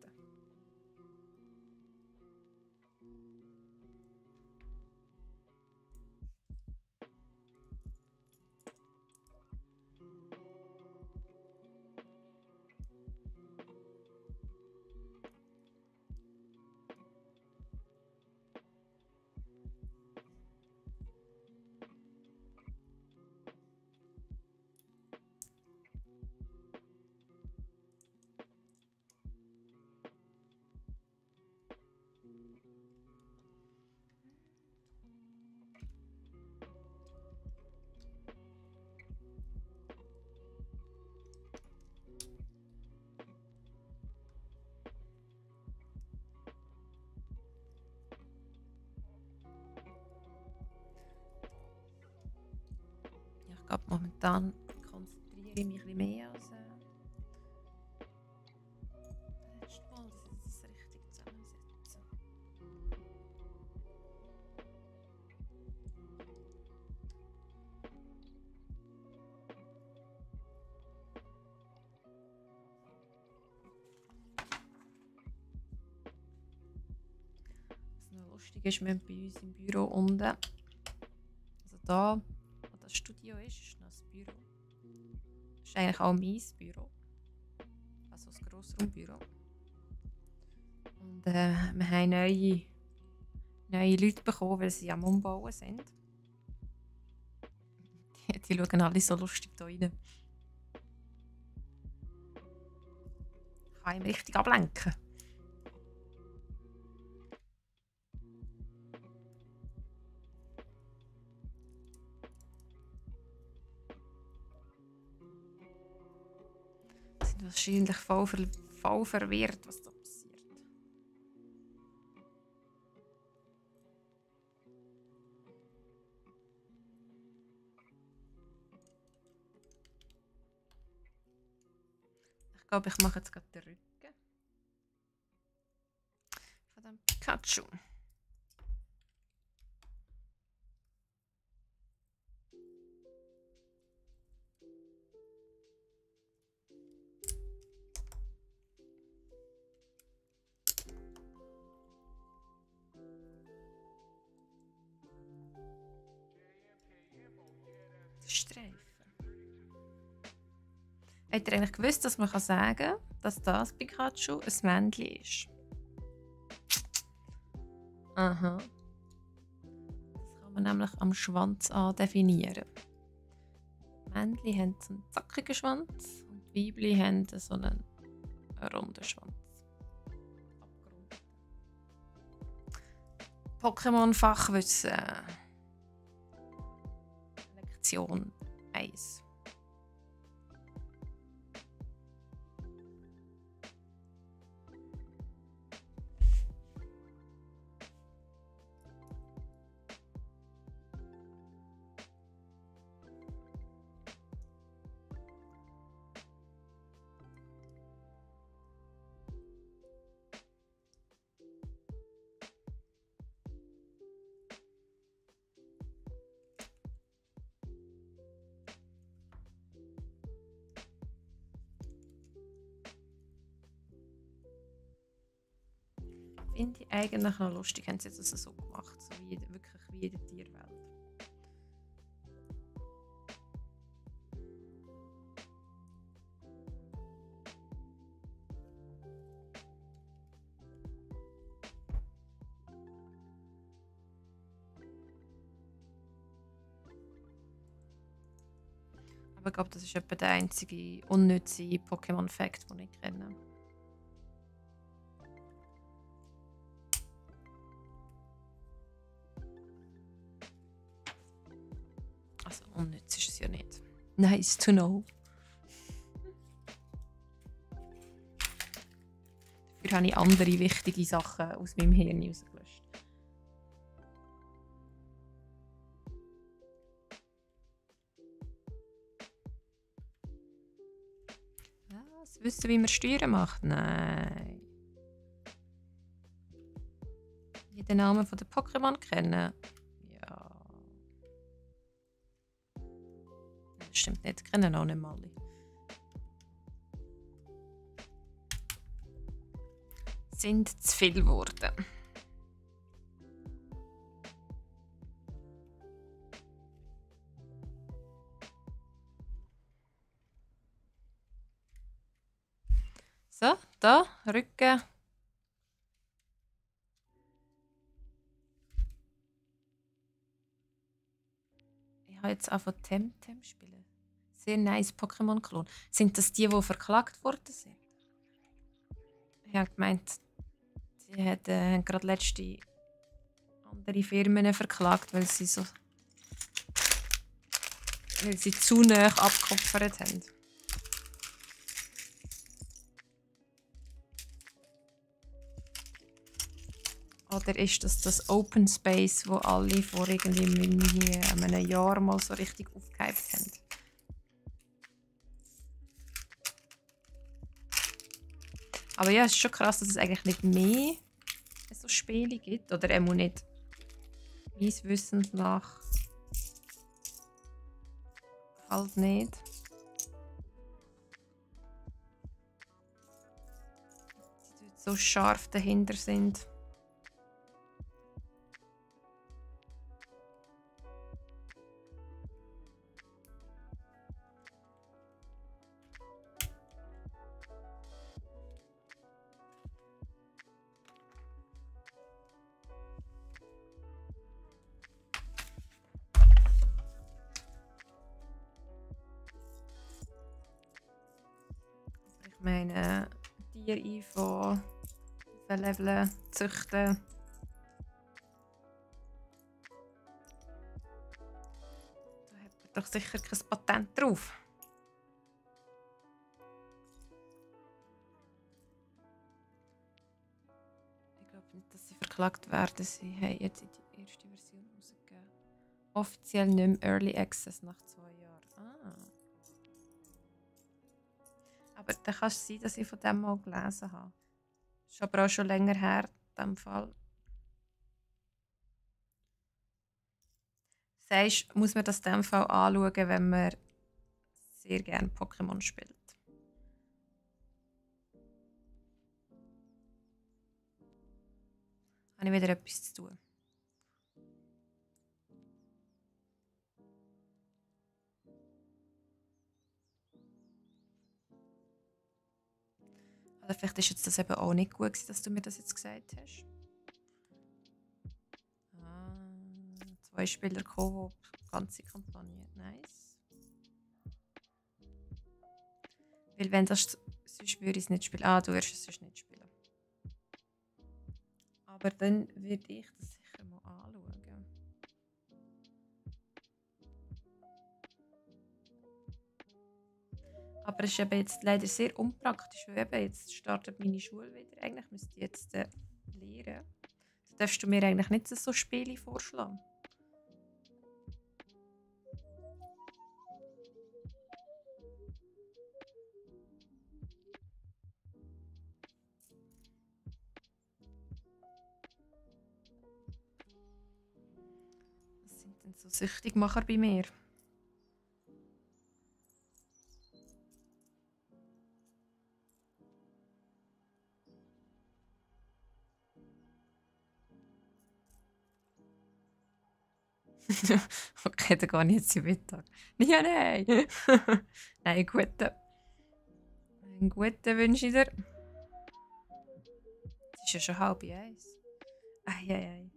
Ich glaube, momentan konzentriere ich mich ein bisschen mehr als letztes Mal, dass ich das richtig zusammensetze. Was noch lustig ist, wir haben bei uns im Büro unten, also da, wo das Studio ist noch das Büro. Das ist eigentlich auch mein Büro. Also das Grossraumbüro. Und wir haben neue Leute bekommen, weil sie am Umbauen sind. Die schauen alle so lustig da rein. Ich kann ihn richtig ablenken. Sie sind wahrscheinlich voll verwirrt, was da passiert. Ich glaube, ich mache jetzt gerade den Rücken von dem Pikachu. Streifen. Habt ihr eigentlich gewusst, dass man sagen kann, dass das Pikachu ein Männchen ist? Aha. Das kann man nämlich am Schwanz definieren. Männchen haben so einen zackigen Schwanz und Weibchen haben so einen runden Schwanz. Pokémon-Fachwissen. Lektion 1. finde ich eigentlich noch lustig, haben sie jetzt also so gemacht, so wie wirklich wie in der Tierwelt. Aber ich glaube, das ist etwa der einzige unnütze Pokémon-Fact, den ich kenne. Also unnütz ist es ja nicht. Nice to know. Dafür habe ich andere wichtige Sachen aus meinem Hirn rausgelöscht. Was? Wissen, wie man Steuern macht? Nein. Wie den Namen der Pokémon kennen? Ja. Das stimmt nicht, kennen auch nicht mal alle. Sind zu viel geworden. So, da, Rücken. Ich habe jetzt einfach Temtem spielen. Sehr nice Pokémon-Klon. Sind das die verklagt worden sind? Ich habe gemeint, die haben gerade letzte andere Firmen verklagt, weil sie zu nah abgekupfert haben. Oder ist das Open Space, wo alle vor irgendwie einem Jahr mal so richtig aufgehypt haben? Aber ja, es ist schon krass, dass es eigentlich nicht mehr so Spiele gibt. Oder er muss nicht meines Wissens nach halt nicht. Die so scharf dahinter sind. Ich meine, Tiere von Leveln, züchten. Da hat man doch sicher kein Patent drauf. Ich glaube nicht, dass sie verklagt werden. Sie haben jetzt die erste Version rausgegeben. Offiziell nicht mehr Early Access nach 2 Jahren. Ah. Aber dann kann es sein, dass ich von dem mal gelesen habe. Das ist aber auch schon länger her, in dem Fall. Sagst, muss man das in dem Fall anschauen, wenn man sehr gerne Pokémon spielt. Habe ich wieder etwas zu tun. Oder vielleicht ist jetzt das eben auch nicht gut gewesen, dass du mir das jetzt gesagt hast. 2 Spieler Co-op, ganze Kampagne. Nice. Weil wenn das sonst würde ich es nicht spielen. Ah, du wirst es sonst nicht spielen. Aber dann würde ich das sicher mal anschauen. Aber es ist eben jetzt leider sehr unpraktisch, weil eben jetzt startet meine Schule wieder. Eigentlich müsste ich jetzt lernen. Da darfst du mir eigentlich nicht so Spiele vorschlagen. Was sind denn so Süchtigmacher bei mir? Okay, dann gehe ich jetzt in Mittag. Ja, nein. Nein, guten. Einen guten wünsche ich dir. Es ist ja schon 12:30. Eieiei.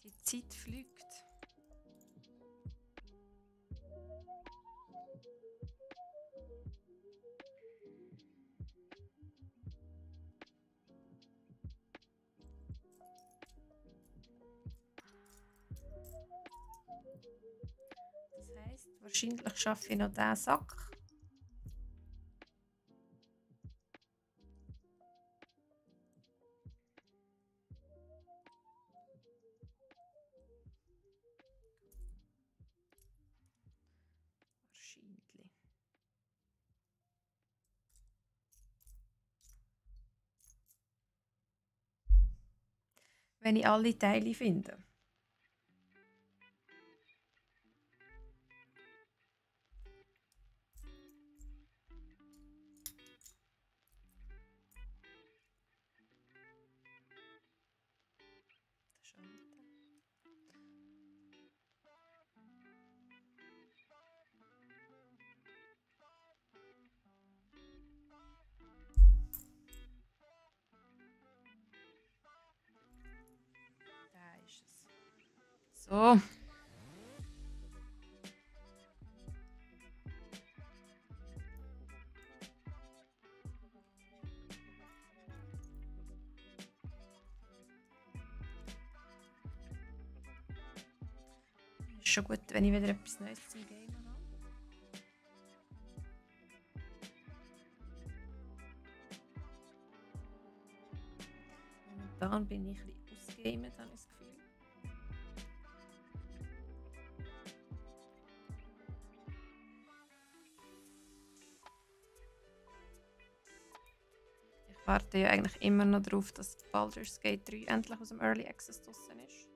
Die Zeit fliegt. Das heisst, wahrscheinlich schaffe ich noch diesen Sack. Wahrscheinlich. Wenn ich alle Teile finde. Das ist auch nicht da. Da ist es. So. Ist schon gut, wenn ich wieder etwas Neues zum Gamen habe. Momentan bin ich ein bisschen ausgamet, habe ich das Gefühl. Ich warte ja eigentlich immer noch darauf, dass Baldur's Gate 3 endlich aus dem Early Access draussen ist.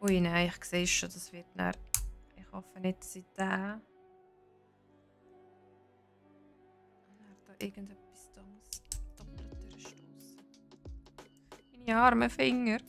Ui, nein, ich sehe schon, das wird dann... Ich hoffe nicht, dass ich da irgendetwas da muss doppelt durchstoßen. Meine armen Finger.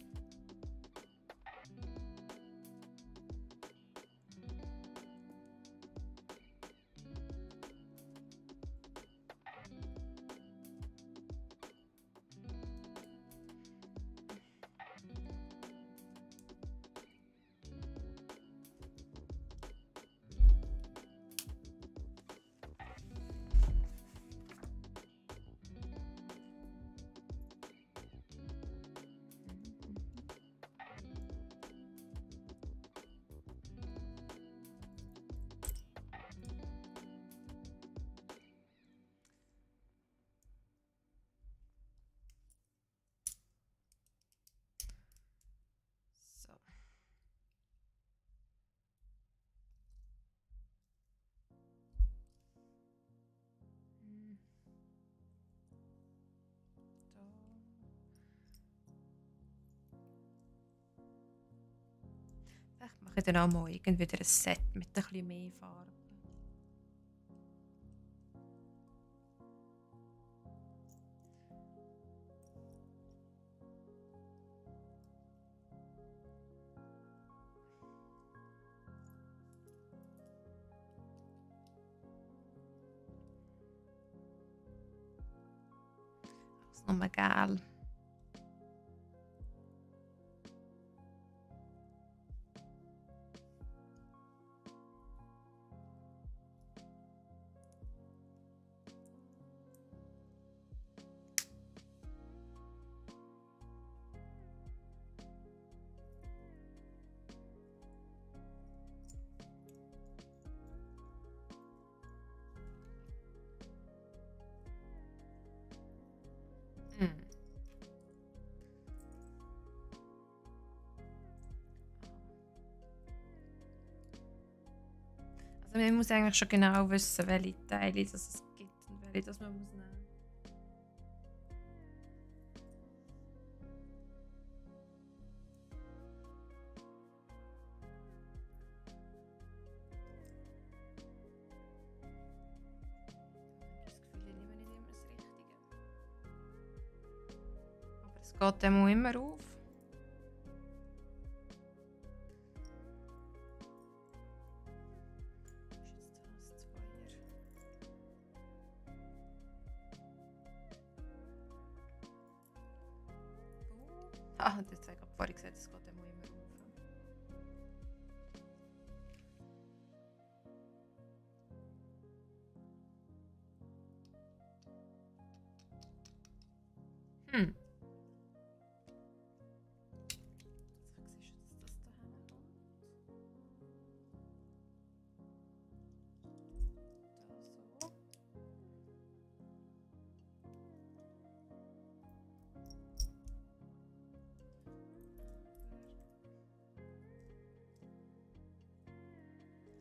So. Da. Vielleicht mache ich dann auch mal irgendwie ein Set mit ein bisschen mehr Farbe. Also nochmal gel. Also man muss eigentlich schon genau wissen, welche Teile das es gibt und welche das man muss nehmen. Ich habe das Gefühl, ich nehme nicht immer das Richtige. Aber es geht dem immer auf. Ah, das habe ich vorhin gesagt, es geht dem immer auf. Hm. Siehst du, dass das da hinkommt? Da so.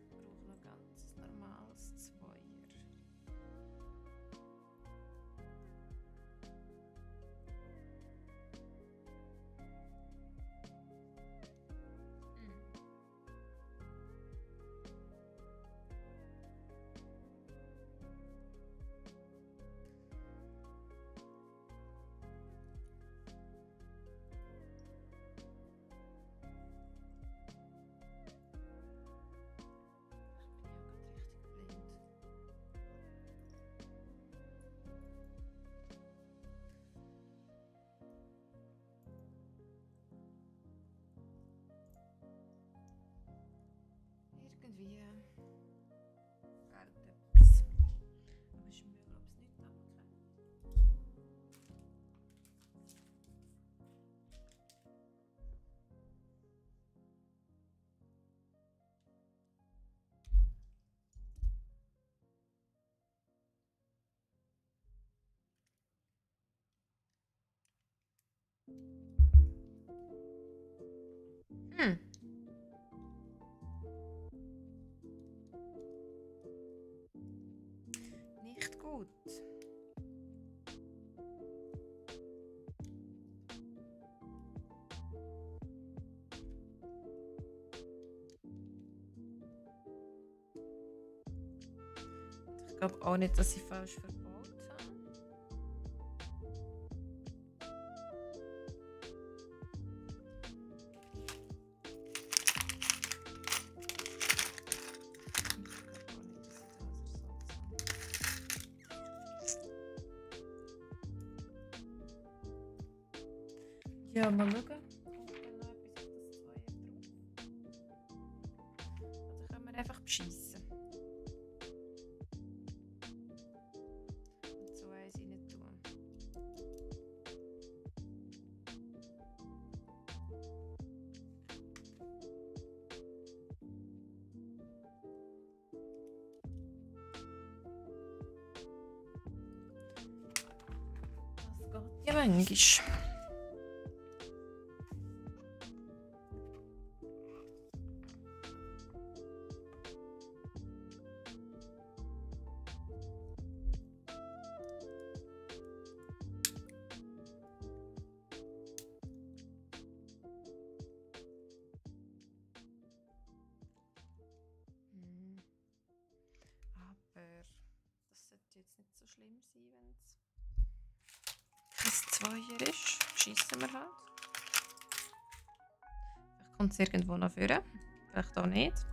Ich brauche noch ganz normales Zweier. Irgendwie fehlt etwas. Aber ist mir, glaube ich, nicht danke. Hm. Nicht gut. glaube auch nicht, dass ich falsch verbaut habe. Ja, mal schauen. Kommt dann noch etwas auf das 2 drauf? Oder können wir einfach beschissen? Und so eins rein tun. Das geht ja manchmal. Aber das sollte jetzt nicht so schlimm sein, wenn es ein Zweier ist. Schießen wir halt. Vielleicht kommt es irgendwo noch vorne. Vielleicht auch nicht.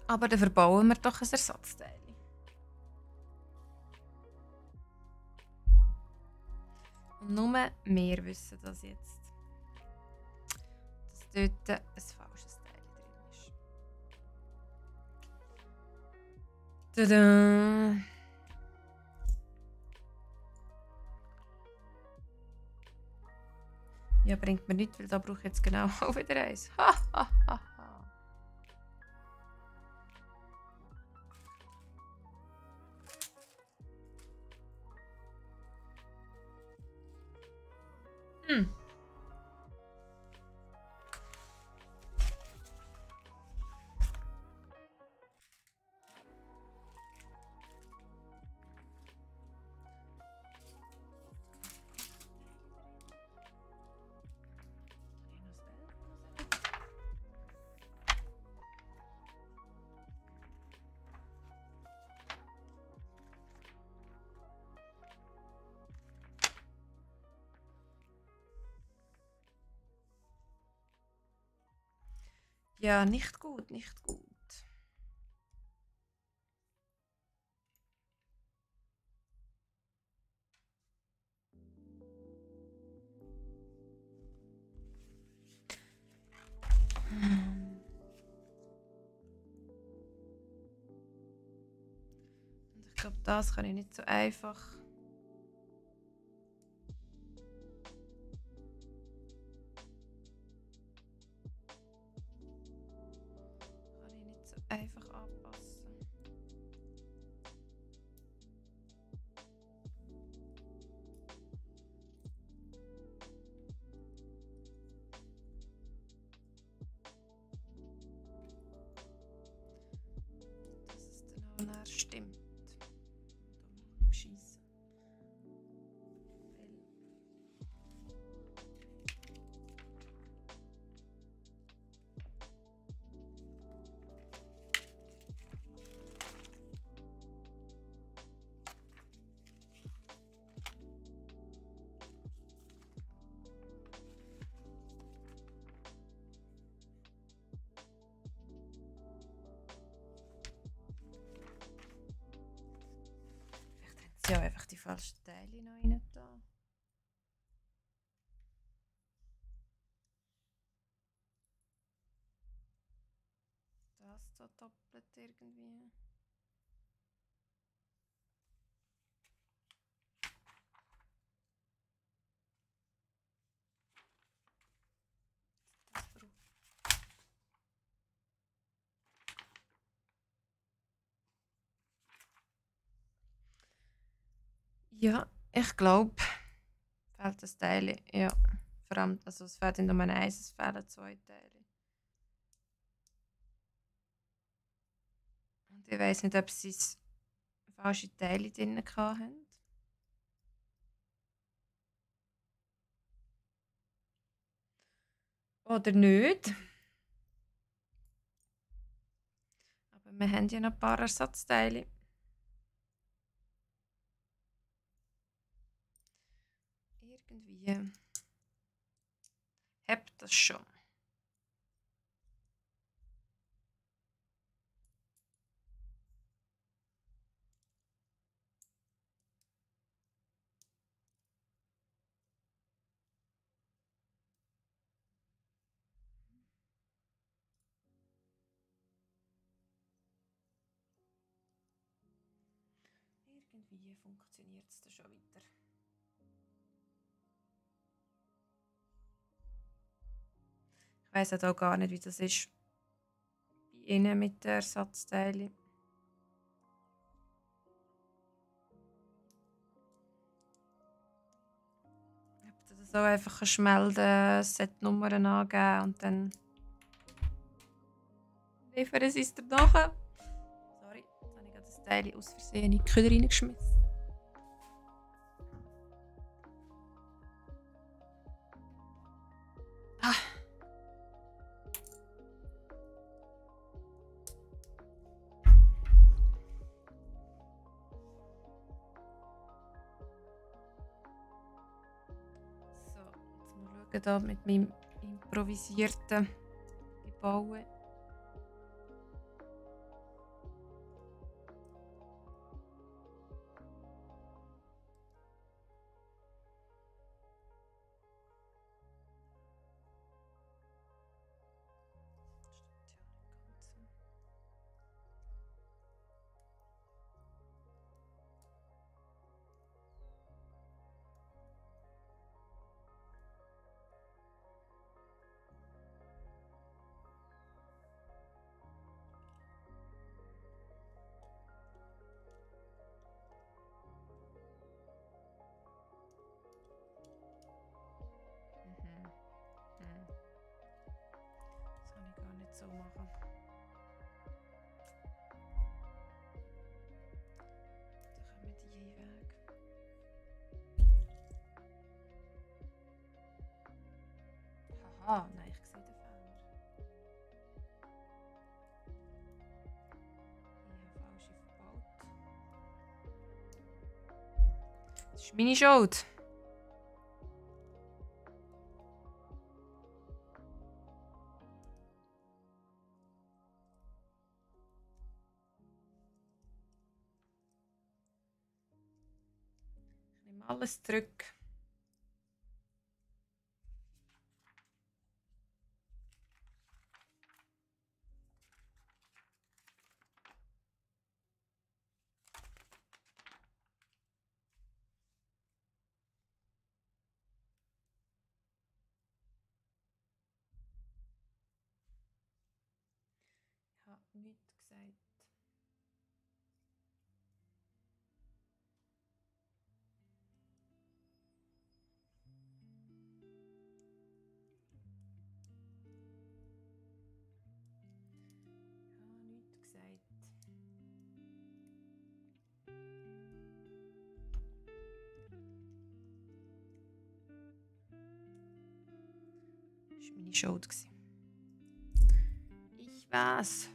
Aber dann verbauen wir doch ein Ersatzteil. Und nur wir wissen das jetzt. Dass dort ein falsches Teil drin ist. Tada! Ja, bringt mir nichts, weil da brauche ich jetzt genau auch wieder eins. Ha, ha, ha, ha. Hm. Ja, nicht gut, nicht gut. Und ich glaube, das kann ich nicht so einfach. Kann ich nicht so einfach anpassen. Dass es dann auch nachher stimmt. Da muss ich schießen. Ja, einfach die falschen Teile noch rein da. Das da doppelt irgendwie. Das braucht. Ja, ich glaube, fehlt das Teil. Ja, vor allem, also es fehlt nicht nur eins, es fehlen 2 Teile. Und ich weiß nicht, ob sie falsche Teile drin hatten. Oder nicht. Aber wir haben ja noch ein paar Ersatzteile. Irgendwie habt das schon. Irgendwie funktioniert es da schon wieder. Ich weiss auch gar nicht, wie das ist bei Ihnen mit den Ersatzteilen. Ob du das auch einfach melden, Setnummern angeben und dann liefern sie es dir nachher. Sorry, jetzt habe ich gerade das Teil aus Versehen in die Küche reingeschmissen. Ah. So, jetzt mal schauen hier mit meinem improvisierten Gebauen. Das kann ich gar nicht so machen. Da kommen die hier weg. Haha, nein, ich sehe den Fehler. Ich habe falsch verbaut. Das ist meine Schuld. Ich nehme alles zurück. Ich habe nichts gesagt. Ich habe nichts gesagt. Das war meine Schuld. Ich weiß.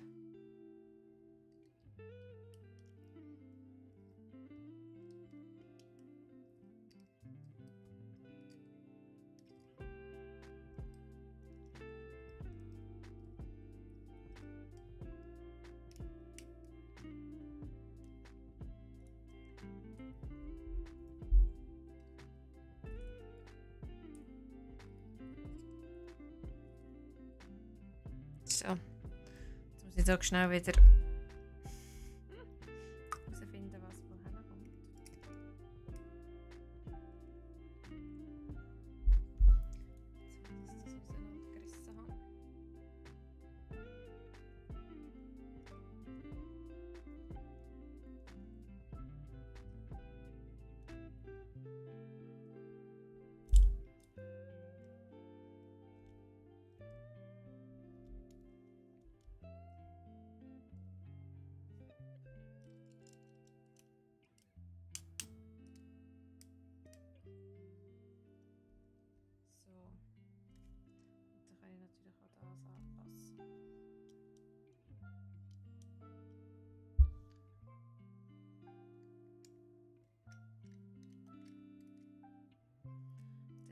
So. Jetzt muss ich auch schnell wieder herausfinden, was woher kommt. Jetzt muss ich das auseinandergerissen haben.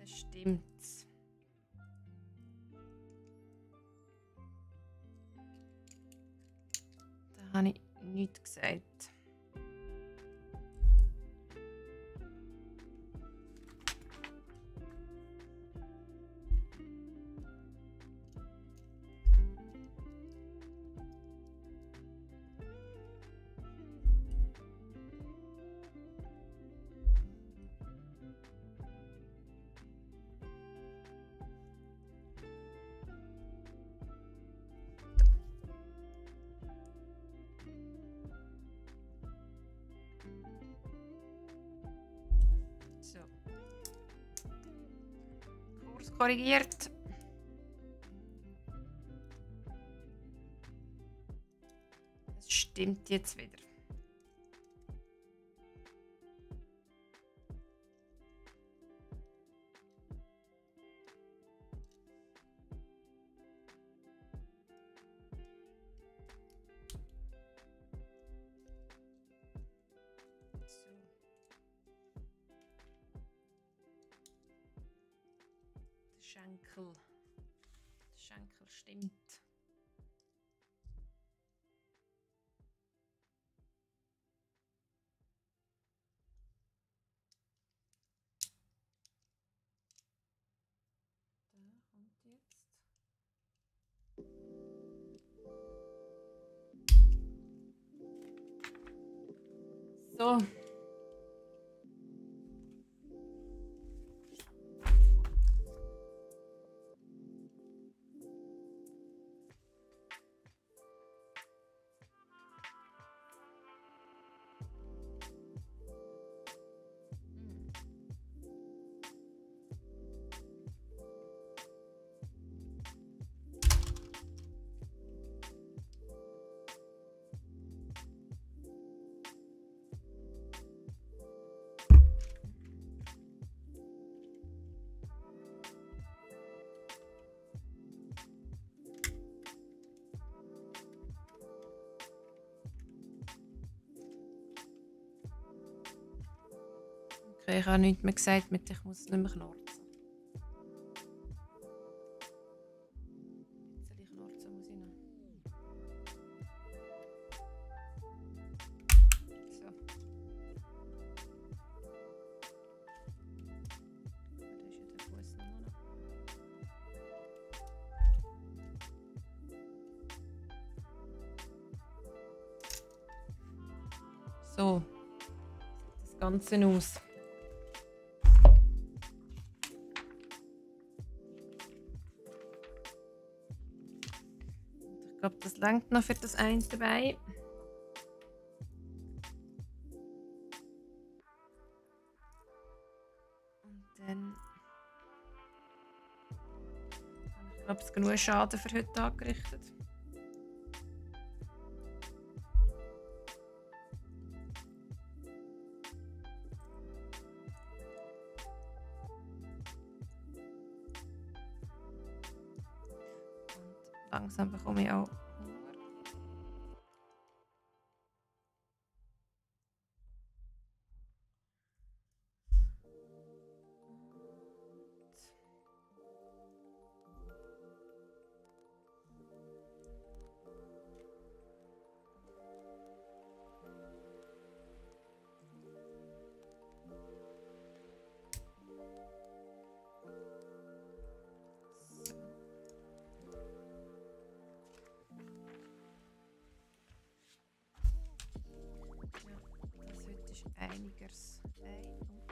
Dann stimmt's. Da habe ich nichts gesagt. So. Kurs korrigiert. Es stimmt jetzt wieder. Der Schenkel stimmt. Da kommt jetzt. So. Okay, ich habe nichts mehr gesagt, mit ich muss nicht mehr knurzen. Jetzt knurzen muss ich noch. So. Da ist ja der Fuß noch. So. Das Ganze aus. Ich glaube, das reicht noch für das eine dabei. Und dann habe ich, glaube ich, genug Schaden für heute angerichtet. Und langsam bekomme ich auch Hunger.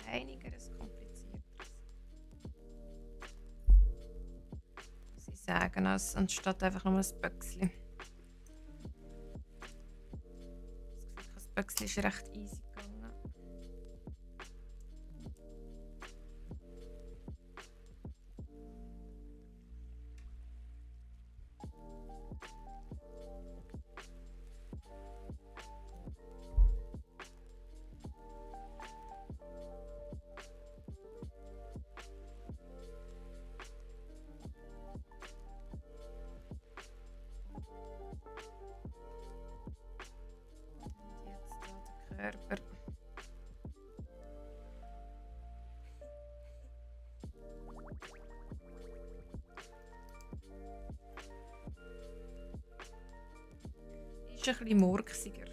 Einiges komplizierteres. Muss ich sagen, anstatt einfach nur ein Böckchen. Das Böckchen ist recht easy gegangen. Körper. ist ein bisschen murksiger.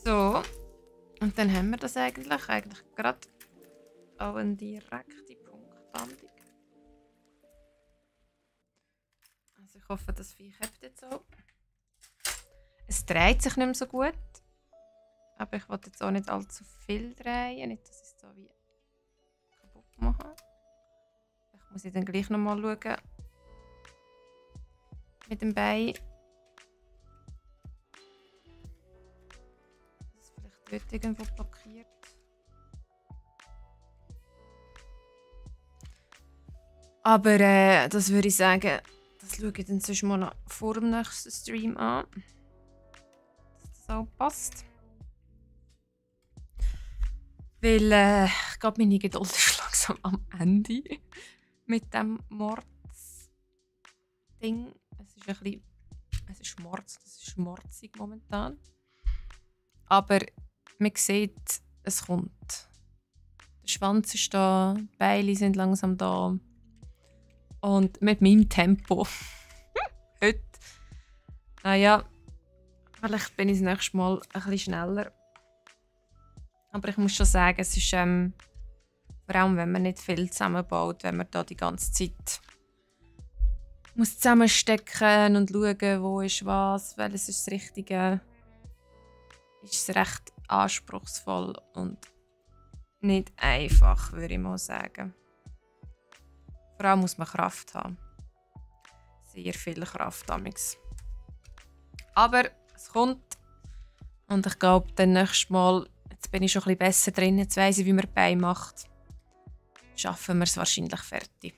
So, und dann haben wir das eigentlich gerade auch eine direkte Punktlandung. Also ich hoffe, das Viech hebt jetzt auch. Es dreht sich nicht mehr so gut, aber ich wollte jetzt auch nicht allzu viel drehen, nicht, dass ich es so wie kaputt mache. Ich muss dann gleich noch mal schauen mit dem Bein. Wird irgendwo blockiert. Aber das würde ich sagen, das schaue ich dann sonst mal noch vor dem nächsten Stream an. Dass das auch passt. Weil ich glaube, meine Geduld ist langsam am Ende mit dem Mords-Ding. Es ist ein bisschen, es ist schmorzig momentan. Aber man sieht, es kommt. Der Schwanz ist da, die Beine sind langsam da. Und mit meinem Tempo. Heute. Naja, vielleicht bin ich das nächste Mal ein bisschen schneller. Aber ich muss schon sagen, es ist vor allem, wenn man nicht viel zusammenbaut, wenn man da die ganze Zeit muss zusammenstecken und schauen, wo ist was, welches ist das Richtige, ist es recht anspruchsvoll und nicht einfach, würde ich mal sagen. Vor allem muss man Kraft haben. Sehr viel Kraft damals. Aber es kommt. Und ich glaube, dann nächstes Mal, jetzt bin ich schon ein bisschen besser drin, jetzt weiss ich, wie man die Beine macht. Schaffen wir es wahrscheinlich fertig.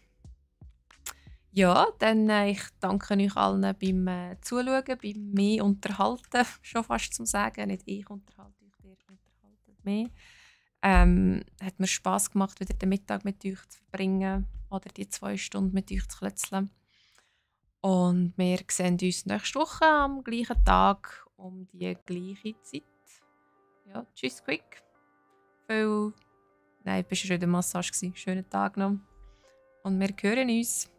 Ja, dann ich danke euch allen beim Zuschauen, beim mich unterhalten, schon fast zum Sagen. Nicht ich unterhalte euch, ihr unterhaltet mich. Hat mir Spass gemacht, wieder den Mittag mit euch zu verbringen oder die 2 Stunden mit euch zu klötzeln. Und wir sehen uns nächste Woche am gleichen Tag um die gleiche Zeit. Ja, tschüss, quick. Nein, es war schon eine Massage. Schönen Tag noch. Und wir hören uns.